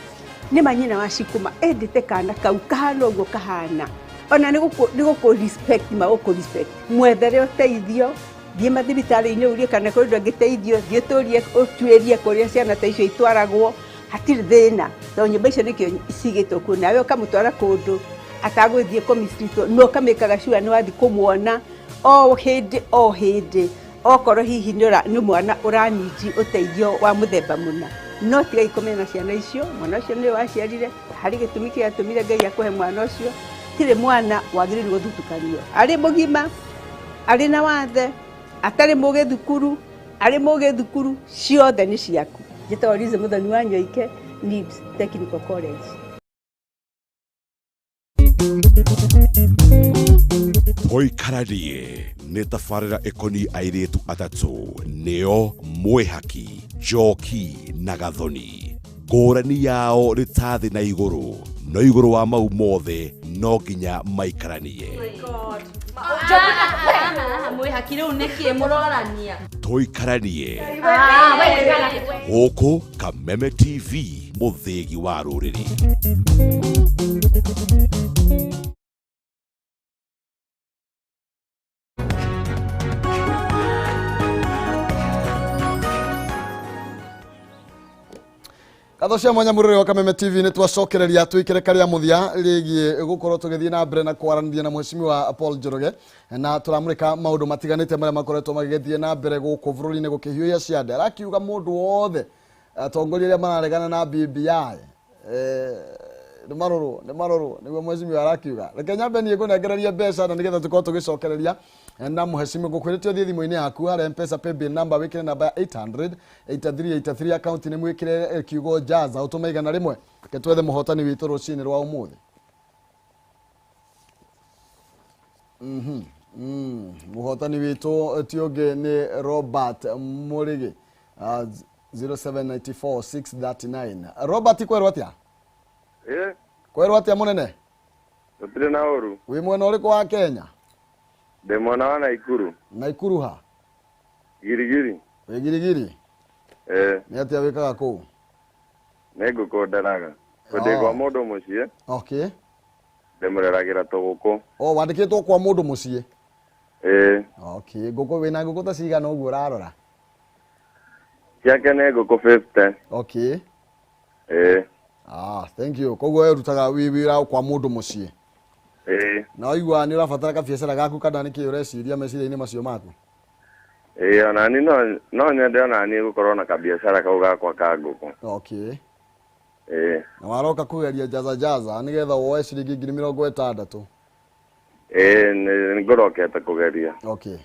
nĩ manyina wa Cikũma endete kana kau kahana ũguo kahana, ona nĩ gũkũ respect magũkũ respect. Mwethere ũteithio, thiĩ mathibitarĩ-inĩ ũrie kana kũrĩ ũndũ angĩteithio, thiĩ ũtũrie ũtuĩrie kũrĩa ciana ta icio itwaragwo, hatirĩ thĩna tondũ nyũmba icio nĩkĩo cigĩtwo kuo. Nawe ũkamũtwara kũndũ atagũthiĩ kũmicitwo, no ũkamĩkaga sure nĩ wathiĩ kũmuona o hĩndĩ o hĩndĩ, okorwo hihi nĩ mwana ũraniji ũteithio wa mũthemba mũna. No tigai kũmena ciana icio, mwana ũcio nĩwe waciarire, harĩ gĩtũmi kĩatũmire Ngai akũhe mwana ũcio. Tirĩ mwana wagĩrĩirwo gũthutukanio, arĩ mũgima, arĩ na wathe, atarĩ mũgĩ thukuru, arĩ mũgĩ thukuru, ciothe nĩ ciaku. Njĩtagwo Liz Muthoni wa Nyoike, NIBS Technical College. Tũikaranie nĩ tabarĩra ĩkoniĩ airĩtu atatũ nĩo Mwĩhaki, Njoki na Gathoni. Ngũrani yao nĩ ta thĩ na igũrũ, no igũrũ wa mau mothe no nginya maikaranie. Mwĩhaki rĩu nĩkĩ mũrorania? Tũikaranie gũkũ Kameme TV, mũthĩgi wa rũrĩrĩ. Ngatho cia mwanya mũrũrĩ wa Kameme TV nĩ twacokereria twikire karia mũthia rĩgiĩ gũkorwo tũgĩthiĩ na mbere na kwaranĩria na mheshimiwa Paul Njoroge, na tũramũrĩka maũndũ matiganĩte marĩa makoretwo magĩgĩthiĩ na mbere gũkũ bũrũri-inĩ gũkĩhiũhia ciande. Arakiuga mũndũ wothe atongoria arĩa mararegana na BBI nĩ marorwo, nĩ marorwo, nĩguo mheshimiwa arakiuga. Reke nyambe niĩ ngũnengererie mbeca na nĩgetha tũkorwo tũgĩcokereria na mheshimiwa. Ngũkwĩrĩte ũthiĩ thimũ-inĩ yaku harĩa M-Pesa paybill number wĩkĩre namba ya 800 8383 account nĩ mwĩkĩre kiugo Jaza ũtũme 100. Reke twethe mũhotani witũ rũcinĩ rwa ũmũthĩ. Mũhotani witũ ti ũngĩ nĩ Robert Mũrĩgĩ. 0794 639. Robert, kwerwo atia? Eh, Kwerwo atia munene? Gũtirĩ na ũru. Wi mwena ũrĩkũ wa Kenya? Ndĩ mwena wa Naikuru. Naikuru ha? Girigiri. Wĩ Girigiri? Eh, Nĩ atia wĩkaga kũu? Nĩ ngũkũ nderaga. Ndĩ Oh. kwa mũndũ mũciĩ, Okay. ndĩmũreragĩra tũgũkũ. O wandĩkĩtwo kwa mũndũ mũciĩ? Ĩĩ, Okay, ngũkũ, wĩna ngũkũ ta cigana ũguo ũrarora? Ciake nĩ ngũkũ 50. Okay. Ĩĩ, Ah, thank you. Koguo we ũrutaga wĩ wĩra kwa mũndũ mũciĩ? Ĩĩ, Na waigua nĩ ũrabatara kabiacara gaku kana nĩkĩ ũreciria meciria-inĩ macio maku? Ĩĩ, onani no nyende onani gũkorwo na kabiacara kau gakwa ka ngũkũ. Okay. Ĩĩ, Na waroka kũgeria jaza jaza nĩgetha woe ciringi 60,000? Ĩĩ, nĩ ngũrokete kũgeria. Okay.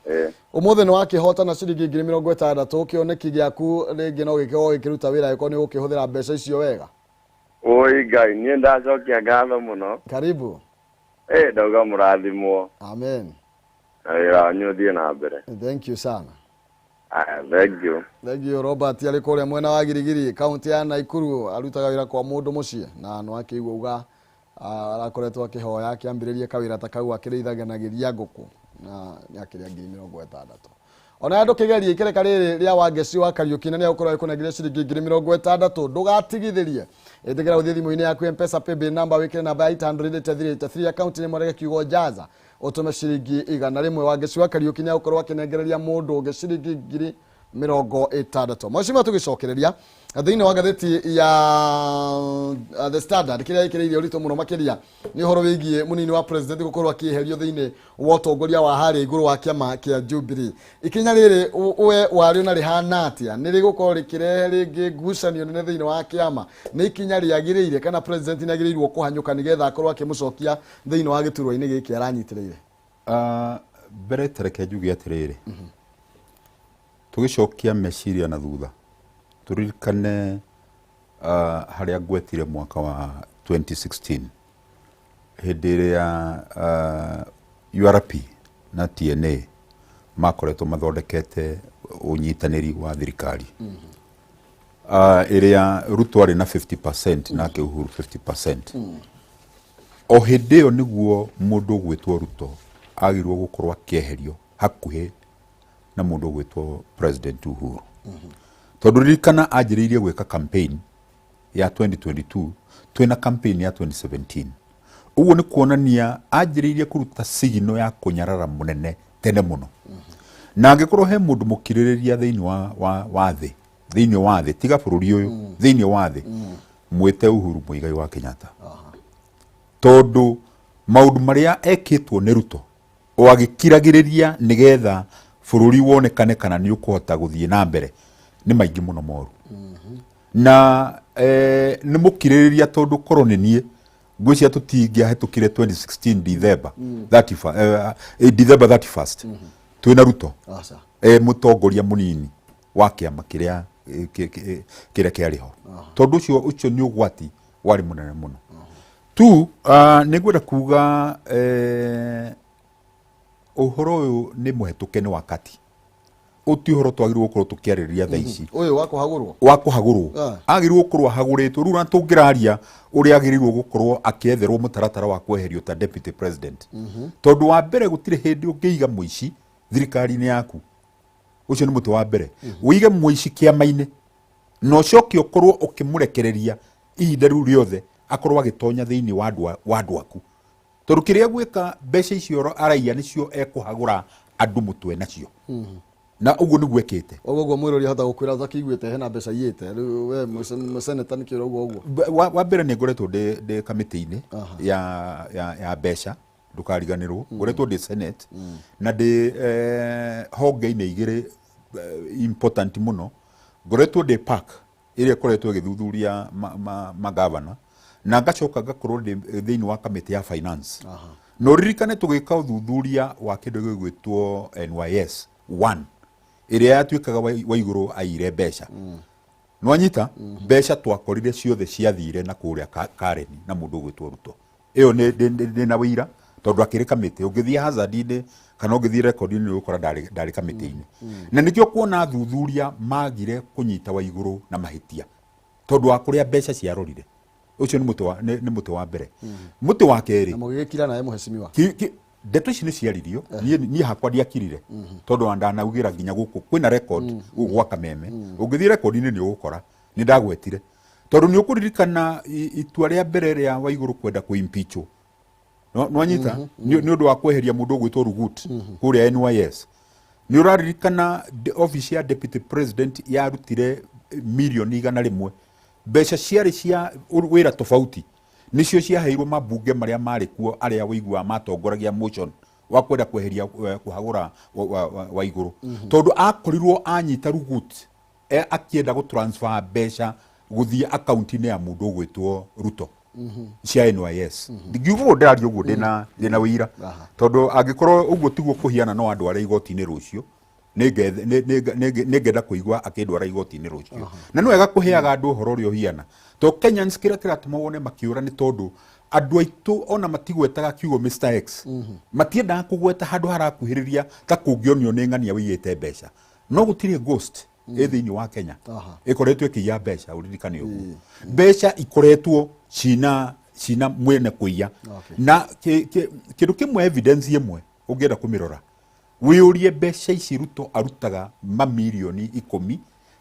Ĩĩ, Ũmũthĩ nĩ wakĩhotana ciringi 60,000. Kĩoneki gĩaku rĩngĩ no gĩkorwo gĩkĩruta wĩra angĩkorwo nĩ ũgũkĩhũthĩra mbeca icio wega. Ũi Ngai, niĩ ndacokia ngatho mũno. Karibu. Ĩĩ, ndauga mũrathimwo Amen. na wĩra wanyu ũthiĩ na mbere. Thank you sana. Aya, thank you. Thank you. Robert arĩ kũrĩa mwena wa Girigiri, kaunti ya Naikuru, arutaga wĩra kwa mũndũ mũciĩ na nĩ wakĩigua uga arakoretwo akĩhoya akĩambĩrĩria kawĩra ta kau akĩrĩithanagĩria ngũkũ na nĩ akĩrĩa 60,000. Ona ndũkĩgerie ikereka rĩrĩ rĩa Wangeci wa Kariũki na nĩ agũkorwo agĩkũnengeria ciringi 60,000. Ndũgatigithĩrie, ĩtĩkĩra gũthiĩ thimũ-inĩ yaku M-Pesa paybill number, wĩkĩre namba ya 88383, akaunti nĩ mwarege kiugo jaza, ũtũme ciringi 100. Wangeci wa Kariũki nĩ agũkorwo akĩnengereria mũndũ ũngĩ ciringi 60,000. Mheshimiwa, tũgĩcokereria thĩinĩ wa ngathĩti ya The Standard, kĩrĩa ĩkĩrĩirie ũritũ mũno makĩria nĩ ũhoro wĩgiĩ mũnini wa president gũkorwo akĩeherio thĩinĩ wa ũtongoria wa harĩa igũrũ wa kĩama kĩa Jubilee. Ikinya rĩrĩ we warĩo na rĩhana atĩa? Nĩ rĩgũkorwo rĩkĩrehe rĩngĩ ngucanio nene thĩinĩ wa kĩama? Nĩ ikinya rĩagĩrĩire kana president nĩ agĩrĩirwo kũhanyũka nĩgetha akorwo akĩmũcokia thĩinĩ wa gĩturwa-inĩ gĩkĩ aranyitĩrĩire? Mbere tareke njuge atĩrĩrĩ, tũgĩcokia meciria na thutha, tũririkane harĩa ngwetire mwaka wa 2016, hĩndĩ ĩrĩa URP na TNA makoretwo mathondekete ũnyitanĩri wa thirikari ĩrĩa Ruto arĩ na 50% nake Uhuru 50%. O hĩndĩ ĩyo nĩguo mũndũ ũgwĩtwo Ruto agĩrĩirwo gũkorwo akĩeherio hakuhĩ na mũndũ ũgwĩtwo President Uhuru, tondũ ririkana anjĩrĩirie gwĩka campaign ya 2022 twĩna campaign ya 2017. Ũguo nĩ kuonania anjĩrĩirie kũruta sigino ya kũnyarara mũnene tene mũno. Na angĩkorwo he mũndũ mũkirĩrĩria thĩinĩ wa thĩ, thĩinĩ wa thĩ, tiga bũrũri ũyũ, thĩinĩ wa thĩ, mwĩte Uhuru Muigai wa Kenyatta, tondũ maũndũ marĩa ekĩtwo nĩ Ruto o agĩkiragĩrĩria nĩgetha bũrũri wonekane kana nĩ ũkũhota gũthiĩ na mbere nĩ maingĩ mũno moru. Na nĩ mũkirĩrĩria, tondũ korwo nĩ niĩ ngwĩciria tũtingĩahĩtũkire 2016 December 31, December 31st twĩna Ruto Aca. Mũtongoria mũnini wa kĩama kĩrĩa kĩrĩa kĩarĩ ho, tondũ ũcio nĩ ũgwati warĩ mũnene mũno tu. Nĩ ngwenda kuga ũhoro ũyũ nĩ mũhetũke nĩ wakati, ũti ũhoro twagĩrĩirwo gũkorwo tũkĩarĩrĩria thaa ici. Ũyũ wa kũhagũrwo? Wa kũhagũrwo. Ah. Agĩrĩirwo gũkorwo ahagũrĩtwo rĩu, na tũngĩraria ũrĩa agĩrĩirwo gũkorwo akĩetherwo mũtaratara wa kweherio ta deputy president, tondũ wa mbere gũtirĩ hĩndĩ ũngĩiga mũici thirikari-inĩ yaku. Ũcio nĩ mũtĩ wa mbere. Ũige mũici kĩama-inĩ na ũcoke ũkorwo ũkĩmũrekereria ihinda rĩu rĩothe akorwo agĩtonya thĩinĩ wa andũ aku, tondũ kĩrĩa gwĩka mbeca icio araiya nĩcio ekũhagũra andũ mũtwe nacio, na ũguo nĩguo ekĩte. Ũguo mwĩrori ahota gũkwĩra ũtakĩiguĩte hena mbeca iyĩte rĩu we mũseneta nĩkĩ ũrauga ũguo? Wa mbere nĩ ngoretwo ndĩ kamĩtĩ-inĩ ya mbeca, ndũkariganĩrwo ngoretwo ndĩ senate na ndĩ honge-inĩ igĩrĩ important mũno. Ngoretwo ndĩ PAC ĩrĩa ĩkoretwo ĩgĩthuthuria magavana, na ngacoka ngakorwo ndĩ thĩinĩ wa kamĩtĩ ya finance. Na ũririkane tũgĩka ũthuthuria wa kĩndũ gĩgwĩtwo NYS 1 ĩrĩa yatuĩkaga wa igũrũ aire mbeca, nwanyita mbeca twakorire ciothe ciathire na kũrĩa Karen na mũndũ ũgwĩtwo Ruto. Ĩyo nĩ na wĩira Tondũ akĩrĩ kamĩtĩ, ũngĩthiĩ hazard-inĩ kana ũngĩthiĩ record-inĩ nĩ ũgũkora ndarĩ kamĩtĩ-inĩ. Na nĩkĩo kuona athuthuria magire kũnyita Waigũrũ na mahĩtia tondũ wa kũrĩa mbeca ciarorire. Ũcio nĩ mũtĩ wa nĩ mũtĩ wa mbere. Mũtĩ wa kerĩ, Na mũgĩgĩkira naye mũhecimiwa? Ndeto ici nĩ ciaririo. Niĩ hakwa ndiakirire tondũ wa ndanaugĩra nginya gũkũ kwĩna record gũkũ gwa Kameme. Ũngĩthiĩ record-inĩ nĩ ũgũkora nĩ ndagwetire, tondũ nĩ ũkũririkana itua rĩa mbere rĩa Waigũrũ kwenda kũ-impeachwo. Nĩwanyita? Nĩ ũndũ wa kweheria mũndũ ũgwĩtwo Rugut kũrĩa NYS. Nĩ ũraririkana office ya deputy president yarutire mirioni 100, mbeca ciarĩ cia wĩra tofauti, nĩcio ciaheirwo mambunge marĩa marĩ kuo, arĩa wĩiguaga matongoragia motion wa kwenda kweheria kũhagũra Waigũrũ, tondũ akorirwo anyita Rugut akĩenda gũ transfer mbeca gũthiĩ akaunti-inĩ ya mũndũ ũgwĩtwo Ruto cia NYS. Ndingiuga ũguo, ndĩraria ũguo ndĩna wĩira, tondũ angĩkorwo ũguo tiguo kũhiana, no andũ arĩa igoti-inĩ rũciũ. Nĩngenda kũigua akĩndwara igoti-inĩ rũciũ. Na nĩ wega kũheaga andũ ũhoro ũrĩa ũhiana, to Kenyans kĩrĩa kĩratũma wone makĩũra nĩ tondũ andũ aitũ ona matigwetaga kiugo Mr X, matiendaga kũgweta handũ harakuhĩrĩria ta kũngĩonio nĩ ng'ania wĩiyĩte mbeca. No gũtirĩ ghost ĩ thĩinĩ wa Kenya ĩkoretwo ĩkĩiya mbeca. Ũririkane ũguo, mbeca ikoretwo cina mwene kũiya. Na kĩndũ kĩmwe, evidence ĩmwe ũngĩenda kũmĩrora, wĩyũrie mbeca ici Ruto arutaga mamirioni 10,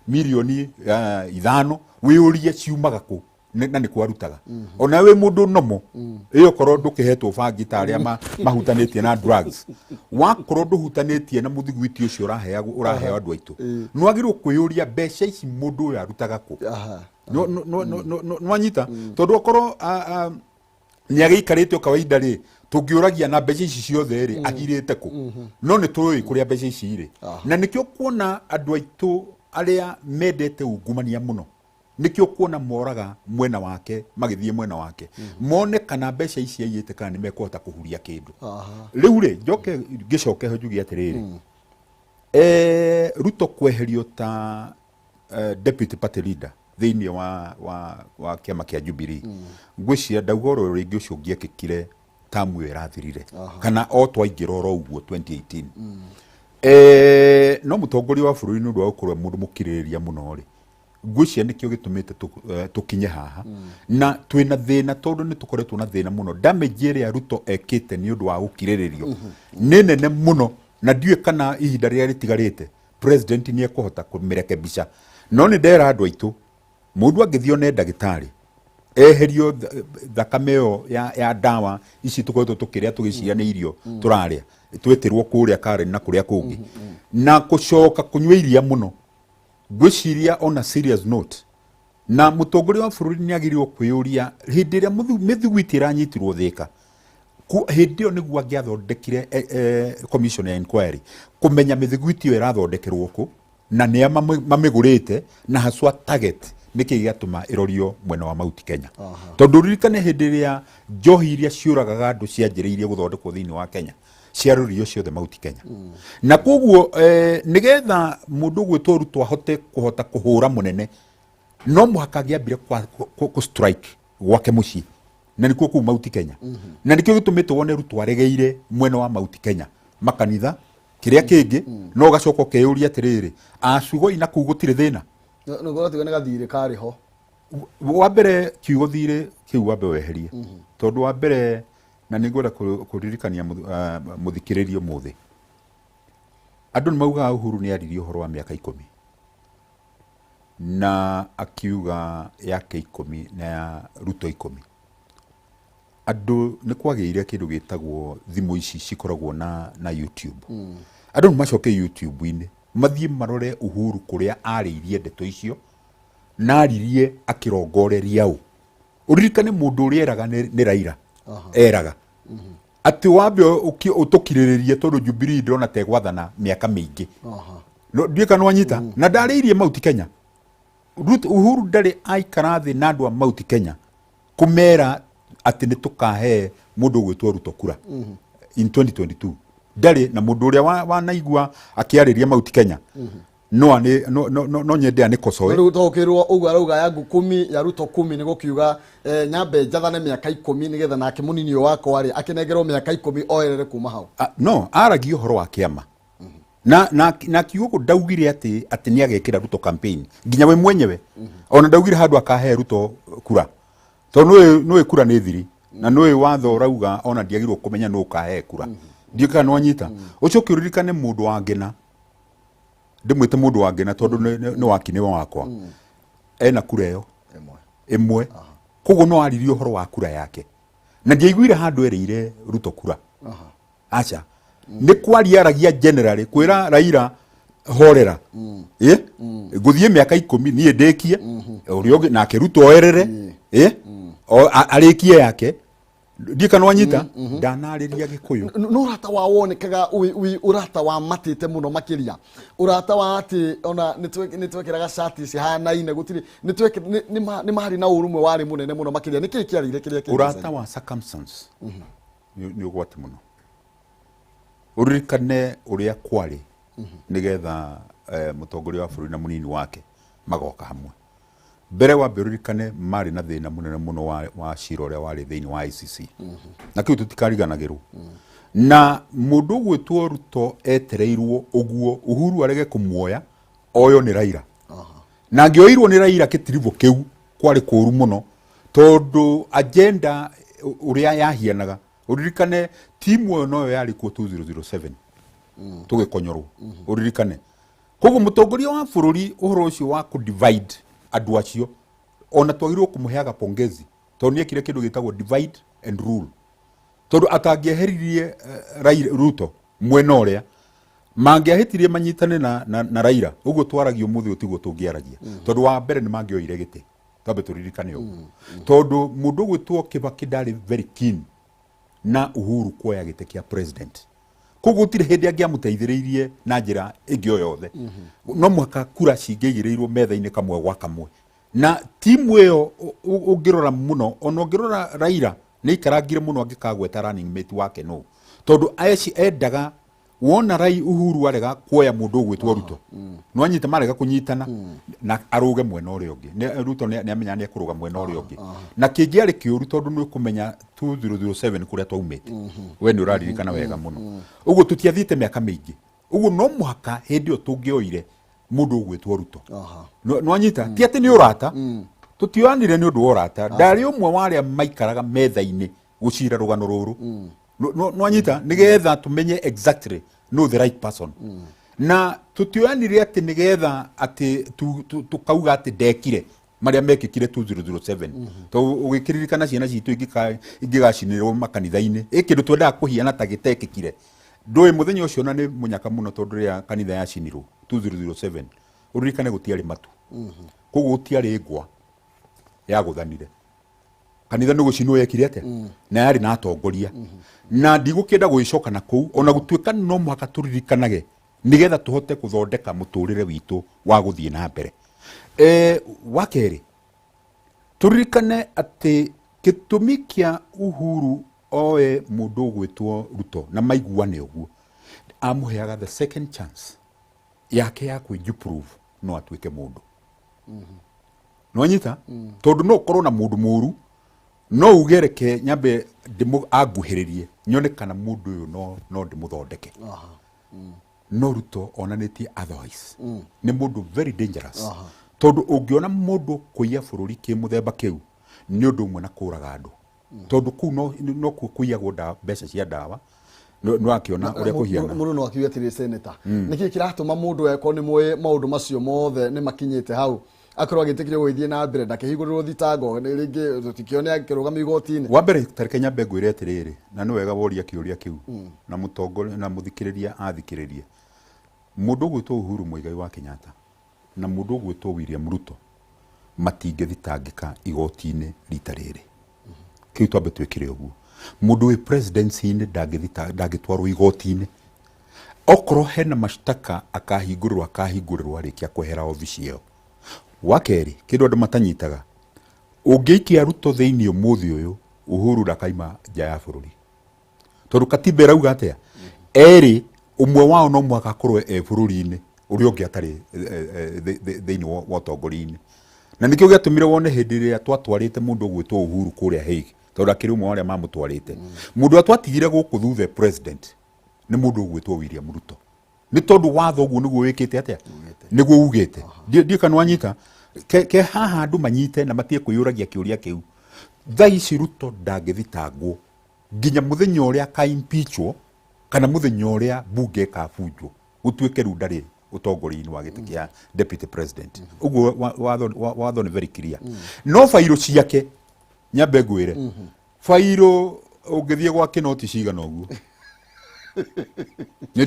mirioni 5, wĩyũrie ciumaga kũ na nĩ kũ arutaga. Ona wĩ mũndũ nomo ĩyo, korwo ndũkĩhetwo bangi ta arĩa mahutanĩtie na drugs, wakorwo ndũhutanĩtie na mũthiguiti ũcio ũraheagwo, ũraheo andũ aitũ, nĩ wagĩrĩirwo kwĩyũria mbeca ici mũndũ ũyũ arutaga kũ. Nĩwanyita? Tondũ okorwo nĩ agĩikarĩte o kawaida rĩ, tũngĩũragia na mbeca ici ciothe rĩ ahirĩte kũ? No nĩ tũĩ kũrĩa mbeca ici irĩ. Na nĩkĩo kuona andũ aitũ arĩa mendete ungumania mũno, nĩkĩo kuona moraga mwena wake, magĩthiĩ mwena wake mone kana mbeca ici aiyĩte kana nĩ mekũhota kũhuria kĩndũ. Rĩu rĩ, njoke ngĩcoke ho njuge atĩrĩrĩ, Ruto kweherio ta deputy party leader thĩinĩ wa kĩama kĩa Jubilee, ngwĩciria ndauga oro rĩngĩ ũcio ũngĩekĩkire tamu ĩyo ĩrathirire kana o twaingĩra oro ũguo 2018. No mũtongoria wa bũrũri, nĩ ũndũ wa gũkorwo e mũndũ mũkirĩrĩria mũno rĩ, ngwĩciria nĩkĩo gĩtũmĩte tũkinye haha na twĩna thĩna, tondũ nĩ tũkoretwo na thĩna mũno. Damage ĩrĩa Ruto ekĩte nĩ ũndũ wa gũkirĩrĩrio nĩ nene mũno, na ndiũĩ kana ihinda rĩrĩa rĩtigarĩte president nĩ ekũhota kũmĩrekebisha. No nĩ ndera andũ aitũ, mũndũ angĩthiĩ one ndagĩtarĩ eherio thakame ĩyo ya ndawa ici tũkoretwo tũkĩrĩa tũgĩciria nĩ irio tũrarĩa, twĩtĩrwo kũrĩa Karen na kũrĩa kũngĩ, na gũcoka kũnyua iria mũno, ngwĩciria on a serious note, na mũtongoria wa bũrũri nĩ agĩrĩirwo kwĩyũria hĩndĩ ĩrĩa mĩthiguiti ĩranyitirwo Thĩka, hĩndĩ ĩyo nĩguo angĩathondekire commission ya inquiry kũmenya mĩthiguiti ĩyo ĩrathondekerwo kũ na nĩa mamĩgũrĩte, na haswa target nĩkĩ gĩatũma ĩrorio mwena wa Mount Kenya. Tondũ ririkane hĩndĩ ĩrĩa njohi iria ciũragaga andũ cianjĩrĩirie gũthondekwo thĩinĩ wa Kenya, ciaroririo ciothe Mount Kenya. Na koguo nĩgetha mũndũ ũgwĩtwo Ruto ahote kũhota kũhũra mũnene, no mũhaka angĩambire kũ strike gwake mũciĩ, na nĩkuo kũu Mount Kenya. Na nĩkĩo gĩtũmĩte wone Ruto aregeire mwena wa Mount Kenya, makanitha kĩrĩa kĩngĩ. No ũgacoka ũkeyũria atĩrĩrĩ, acugoi na kũu gũtirĩ thĩna? Nĩguo tiga nĩ gathirĩ karĩ ho. Wa mbere, kiugo thirĩ kĩu wambe weherie, tondũ wa mbere, na nĩ ngwenda kũririkania mũthikĩrĩria ũmũthĩ, andũ nĩ maugaga Uhuru nĩ aririe ũhoro wa mĩaka 10 na akiuga yake 10 na ya Ruto 10. Andũ nĩ kwagĩire kĩndũ gĩtagwo thimũ ici cikoragwo na YouTube. Andũ nĩ macoke YouTube-inĩ mathiĩ marore Uhuru kũrĩa arĩirie ndeto icio, na aririe akĩrongoreria ũ. Ũririkane mũndũ ũrĩa eraga nĩ Raila, eraga atĩ wambe ũtũkirĩrĩrie tondũ Jubilee ndĩrona ta ĩgwathana mĩaka mĩingĩ. No ndiũĩ kana wanyita. Na ndarĩirie Mount Kenya. Uhuru ndarĩ aikara thĩ na andũ a Mount Kenya kũmera atĩ nĩ tũkahe mũndũ ũgwĩtwo Ruto kura in 2022. Ndarĩ na mũndũ ũrĩa wanaigua akĩarĩria Mount Kenya. No ani no no no, no nyende anikosoe. Rĩu tũkĩrwo ũguo arauga yangu kumi ya Ruto kumi nĩ gũkiuga nyambe njathane mĩaka 10 nĩgetha nake mũnini ũyũ wakwa rĩ akĩnengerwo mĩaka 10 oerere kuma hau. No aragia ũhoro wa kĩama na kiugo ndaugire atĩ nĩ agekĩra Ruto campaign nginya we mwenyewe. Ona ndaugire handũ akahe Ruto kura tondũ nĩũĩ kura nĩ thiri na nĩũĩ watho ũrauga ona ndiagĩrĩirwo kũmenya nũ ũkahe kura. Ndiũĩ kana nĩwanyita. Ũcoke ũririkane mũndũ wa Ngĩna, ndĩmwĩte mũndũ wa Ngĩna tondũ nĩ wakini wakwa, ena kura ĩyo ĩmwe, koguo no aririe ũhoro wa kura yake na ndiaiguire handũ erĩire Ruto kura. Aca nĩ kwaria aragia generally kwĩra Raila horera, ngũthiĩ mĩaka 10 niĩ ndĩkie ũrĩa ũngĩ nake Ruto oerere, arĩkie yake. Ndiĩ kana wanyita, ndanarĩria Gĩkũyũ. No ũrata wa wonekaga ũrata wa matĩte mũno makĩria, ũrata wa atĩ ona nĩ twekĩraga cati cihanaine, gũtirĩ nĩ marĩ na ũrũmwe warĩ mũnene mũno makĩria. Nĩkĩĩ kĩarĩire kĩrĩa kĩngĩ? Ũrata wa circumstance nĩ ũgwati mũno. Ũririkane ũrĩa kwarĩ nĩgetha mũtongoria wa bũrũri na mũnini wake magoka hamwe. Mbere wambe ũririkane marĩ na thĩna mũnene mũno wa cira ũrĩa warĩ thĩinĩ wa ICC, na kĩu tũtikariganagĩrwo. Na mũndũ ũgwĩtwo Ruto etereirwo ũguo Uhuru arege kũmuoya oyo nĩ Raila, na angĩoirwo nĩ Raila kĩtiribũ kĩu kwarĩ kũru mũno tondũ agenda ũrĩa yahianaga. Ũririkane timu ĩyo noyo yarĩ kuo 2007 tũgĩkonyorwo, ũririkane. Koguo mũtongoria wa bũrũri ũhoro ũcio wa kũ divide andũ acio ona twagĩrĩirwo kũmũheaga pongezi tondũ nĩekire kĩndũ gĩtagwo divide and rule, tondũ atangĩeheririe Raila Ruto mwena ũrĩa mangĩahĩtirie manyitane na Raila ũguo twaragia ũmũthĩ ũtiguo tũngĩaragia, tondũ wa mbere nĩ mangĩoire gĩtĩ. Twambe tũririkane ũguo tondũ mũndũ ũgwĩtwo Kibaki ndarĩ very keen na Uhuru kuoya gĩtĩ kĩa president, koguo gũtirĩ hĩndĩ angĩamũteithĩrĩirie na njĩra ĩngĩ o yothe. No mũhaka kura cingĩigĩrĩirwo metha-inĩ kamwe gwa kamwe, na timu ĩyo ũngĩrora mũno, ona ũngĩrora Raila nĩ aikarangire mũno angĩkagweta running mate wake no tondũ eci endaga wona Rai Uhuru arega kuoya mũndũ ũgwĩtwo Ruto no anyite marega kũnyitana na arũge mwena ũrĩa ũngĩ. Ruto nĩ amenya nĩ ekũrũga mwena ũrĩa ũngĩ, na kĩngĩarĩ kĩũru tondũ nĩ ũkũmenya 2007 kũrĩa twaumĩte, we nĩ ũraririkana wega mũno ũguo tũtiathiĩte mĩaka mĩingĩ ũguo. No mũhaka hĩndĩ ĩyo tũngĩoire mũndũ ũgwĩtwo Ruto. Nĩwanyita ti atĩ nĩ ũrata, tũtioyanire nĩ ũndũ wa ũrata. Ndarĩ ũmwe wa arĩa maikaraga metha-inĩ gũcira rũgano rũrũ. Nĩwanyita nĩgetha tũmenye exactly no the right person, na tũtioyanire atĩ nĩgetha atĩ tũkauga atĩ ndekire marĩa mekĩkire 2007, tondũ ũgĩkĩririkana ciana citũ ingĩgacinĩrwo makanitha-inĩ ĩ kĩndũ twendaga kũhiana ta gĩtekĩkire. Ndũĩ mũthenya ũcio na nĩ mũnyaka mũno tondũ rĩrĩa kanitha yacinirwo 2007 ũririkane gũtiarĩ matu, koguo gũtiarĩ ngwa yagũthanire kanitha nĩ gũcinwo yekire atĩa na yarĩ na atongoria, na ndigũkĩenda gũgĩcoka na kũu ona gũtuĩka no mũhaka tũririkanage nĩgetha tũhote gũthondeka mũtũrĩre witũ wa gũthiĩ na mbere. Wa kerĩ tũririkane atĩ gĩtũmi kĩa Uhuru oe mũndũ ũgwĩtwo Ruto na maiguane ũguo amũheaga the second chance yake ya kwĩprove no atuĩke mũndũ. Nĩwanyita, tondũ no ũkorwo na mũndũ mũru no uge reke nyambe anguhĩrĩrie nyone kana mũndũ ũyũ no ndĩmũthondeke. No Ruto onanĩtie otherwise nĩ mũndũ very dangerous, tondũ ũngĩona mũndũ kũiya bũrũri kĩmũthemba kĩu nĩ ũndũ ũmwe na kũraga andũ, tondũ kũu no kuo kũiyagwo mbeca cia ndawa. Nĩ wakĩona ũrĩa kũhiana. Mũndũ no akiuge atĩrĩ, senator, nĩkĩ kĩratũma mũndũ ekwo nĩ mũĩ maũndũ macio mothe nĩ makinyĩte hau akorwo agĩtĩkĩrio gũgĩthiĩ na mbere ndakĩhingũrĩrwo thitango nĩ rĩngĩ tũtikĩone akĩrũgama igoti-inĩ? Wa mbere tareke nyambe ngwĩre atĩrĩrĩ, na nĩ wega woria kĩũria kĩu na mũtongoria na mũthikĩrĩria athikĩrĩrie. Mũndũ ũgwĩtwo Uhuru Muigai wa Kenyatta na mũndũ ũgwĩtwo William Ruto matingĩthitangĩka igoti-inĩ rita rĩrĩ. Kĩu twambe twĩkĩre ũguo. Mũndũ wĩ presidency-inĩ ndangĩtwarwo igoti-inĩ. Okorwo hena mashtaka akahingũrĩrwo arĩkia kwehera obici ĩyo. Wa kerĩ kĩndũ andũ matanyitaga, ũngĩikia Ruto thĩinĩ ũmũthĩ ũyũ Uhuru ndakaima nja ya bũrũri, tondũ katiba ĩrauga atĩa? Erĩ ũmwe wao no mũhaka akorwo e bũrũri-inĩ. Ũrĩa ũngĩ atarĩ thĩinĩ wa ũtongoria-inĩ. Na nĩkĩo gĩatũmire wone hĩndĩ ĩrĩa twatwarĩte mũndũ ũgwĩtwo Uhuru kũrĩa Hague, tondũ akĩrĩ ũmwe wa arĩa mamũtwarĩte. Mũndũ ũrĩa twatigire gũkũ thutha president nĩ mũndũ ũgwĩtwo William Ruto. Nĩ tondũ watho ũguo nĩguo wĩkĩte atĩa? Nĩguo ugĩte. Ndiũ kana wanyita. Ke haha andũ manyite na matige kwĩyũragia kĩũria kĩu. Thaa ici Ruto ndangĩthitangwo nginya mũthenya ũrĩa aka-impeachwo kana mũthenya ũrĩa bunge ĩkabunjwo gũtuĩke rĩu ndarĩ ũtongoria-inĩ wa gĩtĩ kĩa deputy president. Ũguo watho nĩ very clear. No bairũ ciake nyambe ngwĩre, bairũ ũngĩthiĩ gwa Kĩnoti cigana ũguo. Cia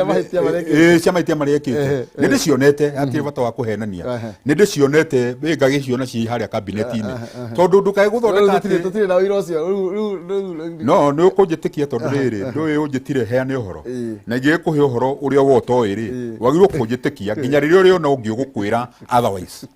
mahĩtia marĩa ekĩte. Cia mahĩtia marĩa ekĩte. Nĩ ndĩcionete, hatirĩ bata wa kũhenania. Nĩ ndĩcionete, ngagĩciona ci harĩa kabineti-inĩ. Tondũ ndũkae gũthondeka atĩ Tũtirĩ na ũira ũcio. Rĩu No, nĩ ũkũnjĩtĩkia tondũ rĩrĩ, ndũĩ ũnjĩtire heane ũhoro. Na ingĩgĩkũhe ũhoro ũrĩa we ũtoĩ rĩ, wagĩrĩirwo kũnjĩtĩkia nginya rĩrĩa ũrĩona ũngĩ ũgũkwĩra otherwise.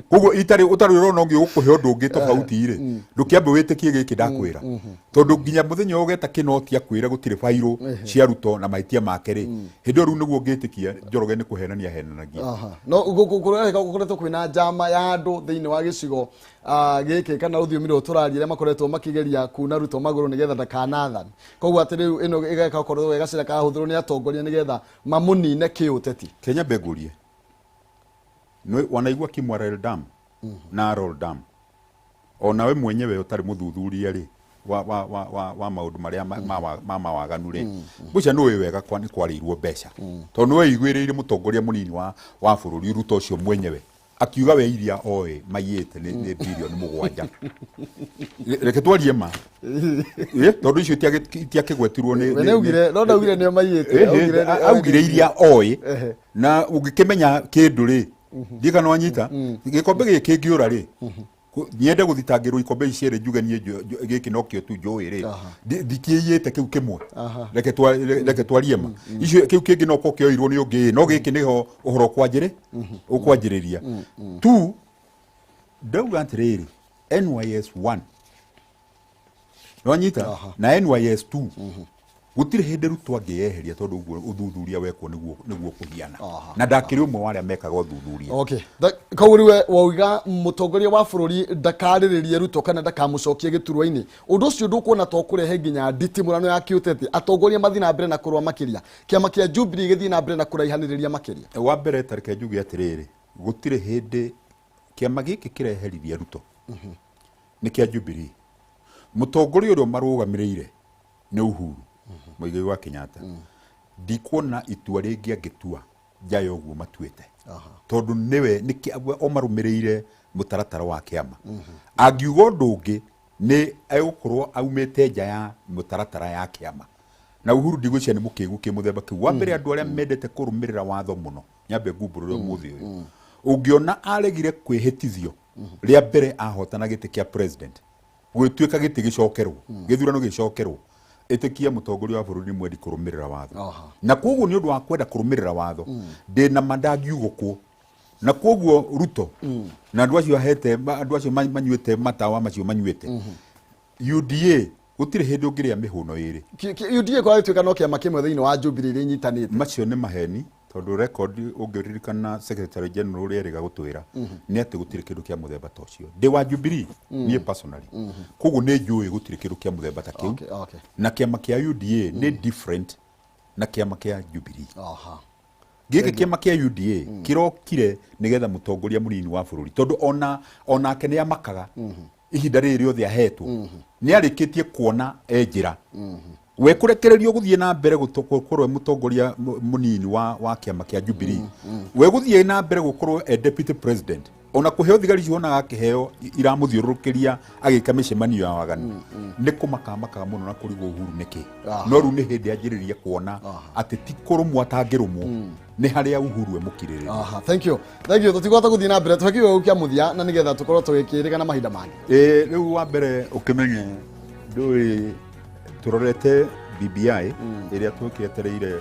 Koguo itarĩ ũtarĩ ũrona ũngĩ ũgũkũhe ũndũ ũngĩ tofauti rĩ, ndũkĩambe wĩtĩkie gĩkĩ ndakwĩra. Tondũ nginya mũthenya ũyũ ũgeta Kĩnoti akwĩre gũtirĩ bairũ cia Ruto na mahĩtia make rĩ, hĩndĩ ĩyo rĩu nĩguo ũngĩtĩkia Njoroge nĩ kũhenania ahenanagia. No kũreka gũkoretwo kwĩna njama ya andũ thĩinĩ wa gĩcigo gĩkĩ kana rũthiomi rũrũ tũraria arĩa makoretwo makĩgeria kuna Ruto magũrũ nĩgetha ndakanathane. Koguo atĩ rĩu ĩno ĩgeka gũkorwo gacĩra karahũthĩrwo nĩ atongoria nĩgetha mamũnine kĩũteti. Kenya mbengũrie. Wanaigua Kimwarer Dam na Arror Dam. Onawe mwenyewe ũtarĩ mũthuthuria rĩ wa maũndũ marĩa ma mawaganu rĩ, ngwĩciria nĩ ũĩ wega nĩ kwarĩirwo mbeca. Tondũ nĩ weiguĩrĩire mũtongoria mũnini wa bũrũri Ruto ũcio mwenyewe akiuga we iria oĩ maiyĩte nĩ 7 bilioni. Reke twarie ma. Tondũ icio itiakĩgwetirwo nĩ We nĩaugire, no ndaugire nĩo maiyĩte. Augire iria oĩ na ũngĩkĩmenya kĩndũ rĩ, ndiĩ kana wanyita gĩkombe gĩkĩ kĩngĩũra rĩ, nyende gũthitangĩrwo ikombe ici cierĩ njuge niĩ gĩkĩ nokĩo tu njũĩ rĩ, ndikĩiyĩte kĩu kĩmwe. Reke twarie ma, icio kĩu kĩngĩ no korwo kĩoirwo nĩ ũngĩ, no gĩkĩ nĩho ũhoro ũkwanjĩrĩria tu. Ndauga atĩrĩrĩ, NYS 1 nĩwanyita na NYS 2 gũtirĩ hĩndĩ Ruto angĩyeheria tondũ ũguo ũthuthuria wekwo nĩguo kũhiana na ndakĩrĩ ũmwe wa arĩa mekaga ũthuthuria. Okay. Koguo rĩu we wauga mũtongoria wa bũrũri ndakarĩrĩrie Ruto kana ndakamũcokie gĩturwa-inĩ. Ũndũ ũcio ndũkuona to kũrehe nginya nditimũrano ya kĩũteti, atongoria mathiĩ na mbere na kũrũa makĩria, kĩama kĩa Jubilee gĩthiĩ na mbere na kũraihanĩrĩria makĩria? Wa mbere, tareke njuge atĩrĩrĩ, gũtirĩ hĩndĩ kĩama gĩkĩ kĩreheririe Ruto nĩ kĩa Jubilee. Mũtongoria ũrĩa marũgamĩrĩire nĩ Uhuru Muigai wa Kenyatta. Ndikuona itua rĩngĩ angĩtua nja ya ũguo matuĩte, tondũ nĩwe o marũmĩrĩire mũtaratara wa kĩama. Angiuga ũndũ ũngĩ nĩ egũkorwo aumĩte nja ya mũtaratara ya kĩama. Na Uhuru ndigwĩciria nĩ mũkĩgu kĩmũthemba kĩu. Wa mbere, andũ arĩa mendete kũrũmĩrĩra watho mũno, nyambe ngumbũrũre ũmũthĩ ũyũ, ũngĩona aregire kwĩhĩtithio rĩa mbere ahotana gĩtĩ kĩa president, gũgĩtuĩka gĩtĩ gĩcokerwo, gĩthurano gĩcokerwo, ĩtĩkia mũtongoria wa bũrũri nĩ mwendi kũrũmĩrĩra watho. Na koguo nĩ ũndũ wa kwenda kũrũmĩrĩra watho, ndĩna ma ndangiugũkwo. Na koguo Ruto na andũ acio ahete andũ acio manyuĩte matawa macio manyuĩte UDA, gũtirĩ hĩndĩ ũngĩrĩa mĩhũno ĩrĩ. UDA kũragĩtuĩka no kĩama kĩmwe thĩinĩ wa Jubilee iria inyitanĩte. Macio nĩ maheni, tondũ record ũngĩririkana secretary general ũrĩa erĩga gũtwĩra nĩ atĩ gũtirĩ kĩndũ kĩa mũthemba ta ũcio. Ndĩ wa Jubilee niĩ personally, koguo nĩ njũĩ gũtirĩ kĩndũ kĩa mũthemba ta kĩu. Na kĩama kĩa UDA nĩ different na kĩama kĩa Jubilee. Gĩkĩ kĩama kĩa UDA kĩrokire nĩgetha mũtongoria mũnini wa bũrũri, tondũ ona onake nĩ amakaga ihinda rĩrĩ rĩothe ahetwo nĩ arĩkĩtie kuona e njĩra we kũrekererio gũthiĩ na mbere gũkorwo e mũtongoria mũnini wa kĩama kĩa Jubilee, we gũthiĩ na mbere gũkorwo e deputy president, ona kũheo thigari icio onaga akĩheo iramũthiũrũrũkĩria agĩka mĩcemanio ya waganu, nĩ kũmaka makaga mũno na kũrigwo Uhuru nĩkĩ. No rĩu nĩ hĩndĩ anjĩrĩrie kuona atĩ ti kũrũmwo atangĩrũmwo, nĩ harĩa Uhuru emũkirĩrĩria. Aha, thank you, thank you. Tũtigũhota gũthiĩ na mbere, tũhe kiugo kĩa mũthia na nĩgetha tũkorwo tũgĩkĩrĩga mahinda mangĩ. Ĩ, rĩu wa mbere ũkĩmenye ndũĩ tũrorete BBI ĩrĩa twĩkĩetereire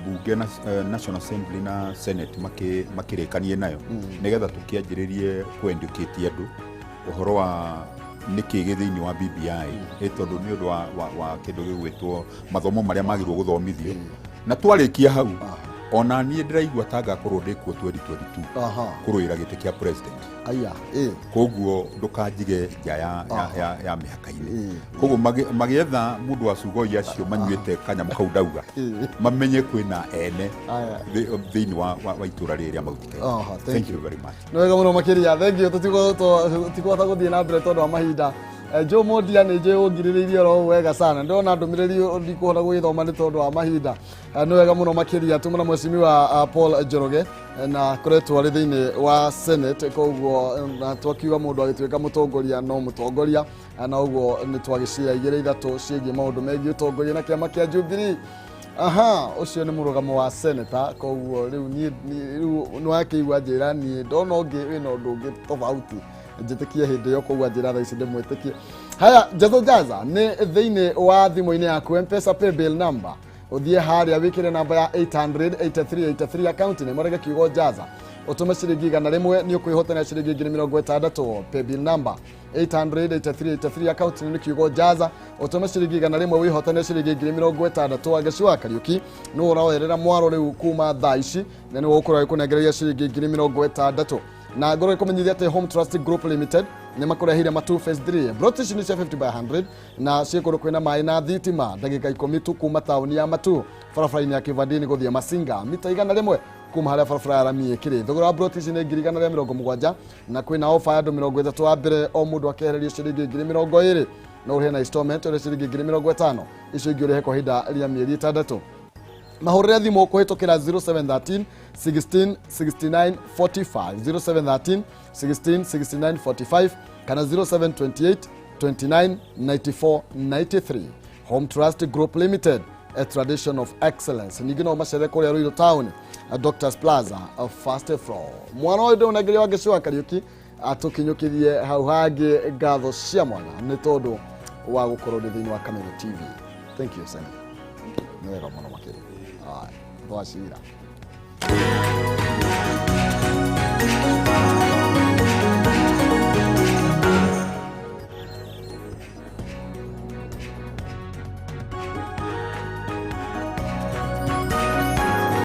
bunge na National Assembly na Senate makĩrĩkanie nayo nĩgetha tũkĩanjĩrĩrie kũ-educate andũ ũhoro wa nĩkĩ gĩ thĩinĩ wa BBI, ĩ tondũ nĩ ũndũ wa kĩndũ gĩgwĩtwo mathomo marĩa magĩrĩirwo gũthomithio. Na twarĩkia hau, ona niĩ ndĩraigua ta ngakorwo ndĩ kuo 2022 kũrũĩra gĩtĩ kĩa president. Aya, ĩ. Koguo ndũkanjige nja ya mĩhaka-inĩ. Koguo magĩetha mũndũ wa Sugoi acio manyuĩte kanyamũ kau ndauga, mamenye kwĩna ene Aya. thĩinĩ wa itũra rĩrĩ rĩa Mount Kenya. Aha, thank Thank you. you very much. Nĩ wega mũno makĩria, thank you. Tũtikũhota gũthiĩ na mbere tondũ wa mahinda. Joe Mondia nĩ njũĩ ũngirĩrĩirie oro ũũ wega sana, ndĩrona ndũmĩrĩri ndikũhota gũgĩthoma nĩ tondũ wa mahinda. Nĩ wega mũno makĩria tuma na mheshimiwa Paul Njoroge, na koretwo arĩ thĩinĩ wa Senate, koguo na twakiuga mũndũ agĩtuĩka mũtongoria no mũtongoria. Na ũguo nĩ twagĩcira igĩrĩ ithatũ ciĩgiĩ maũndũ megiĩ ũtongoria na kĩama kĩa Jubilee. Aha, ũcio nĩ mũrũgamo wa seneta, koguo rĩu niĩ rĩu nĩwakĩigua njĩra niĩ ndona ũngĩ wĩna ũndũ ũngĩ tofauti njĩtĩkie hĩndĩ ĩyo, koguo njĩra thaa ici ndĩmwĩtĩkie. Haya, Jazo Jaza nĩ thĩinĩ wa thimũ-inĩ yaku M-Pesa paybill number, ũthiĩ harĩa wĩkĩre namba ya 883 account nĩ marege kiugo Jaza, ũtũme ciringi 100, nĩ ũkwĩhotanĩra ciringi 60,000. Paybill number 883 account nĩ kiugo Jaza, ũtũme ciringi 100, wĩhotanĩre ciringi 60,000. Ageci wa Kariũki nĩ ũroerera mwaro rĩu kuma thaa ici, na nĩwe ũkorwo agĩkũnengereria ciringi 60,000. Na ngorwo ĩkũmenyithia atĩ Home Trust Group Limited nĩ makũreheire Matu Phase 3 broti. Ici nĩ cia 50 by 100 na ciĩ kũndũ kwĩna maĩ na thitima, ndagĩka 10 tu kuma taũni ya Matu, barabara-inĩ ya Kĩbandini gũthiĩ Masinga, mita 100 kuma harĩa barabara ya rami ĩkĩrĩ. Thogora wa broti ici nĩ 170,000, na kwĩna ofa ya andũ 30 wa mbere, o mũndũ akehererio ciringi 20,000. No ũrĩhe na installment, ũrĩhe ciringi 50,000, icio ingĩ ũrĩhe kwa ihinda rĩa mĩeri 6. Mahũrĩre thimũ kũhĩtũkĩra 0713 16 69 45, 0713 16 69 45 kana 0728 29 94 93. Home Trust Group Limited, a tradition of excellence. Ningĩ no macere kũrĩa Ruiru Town, Doctors Plaza, first floor. Mwana ũyũ ndĩũnengeria wa Ngĩci wa Kariũki atũkinyũkithie hau hangĩ. Ngatho cia mwana nĩ tondũ wa gũkorwo ndĩ thĩinĩ wa Kameme TV. Thank you, Senator. Nĩ wega mũno makĩria. Haya, twacira.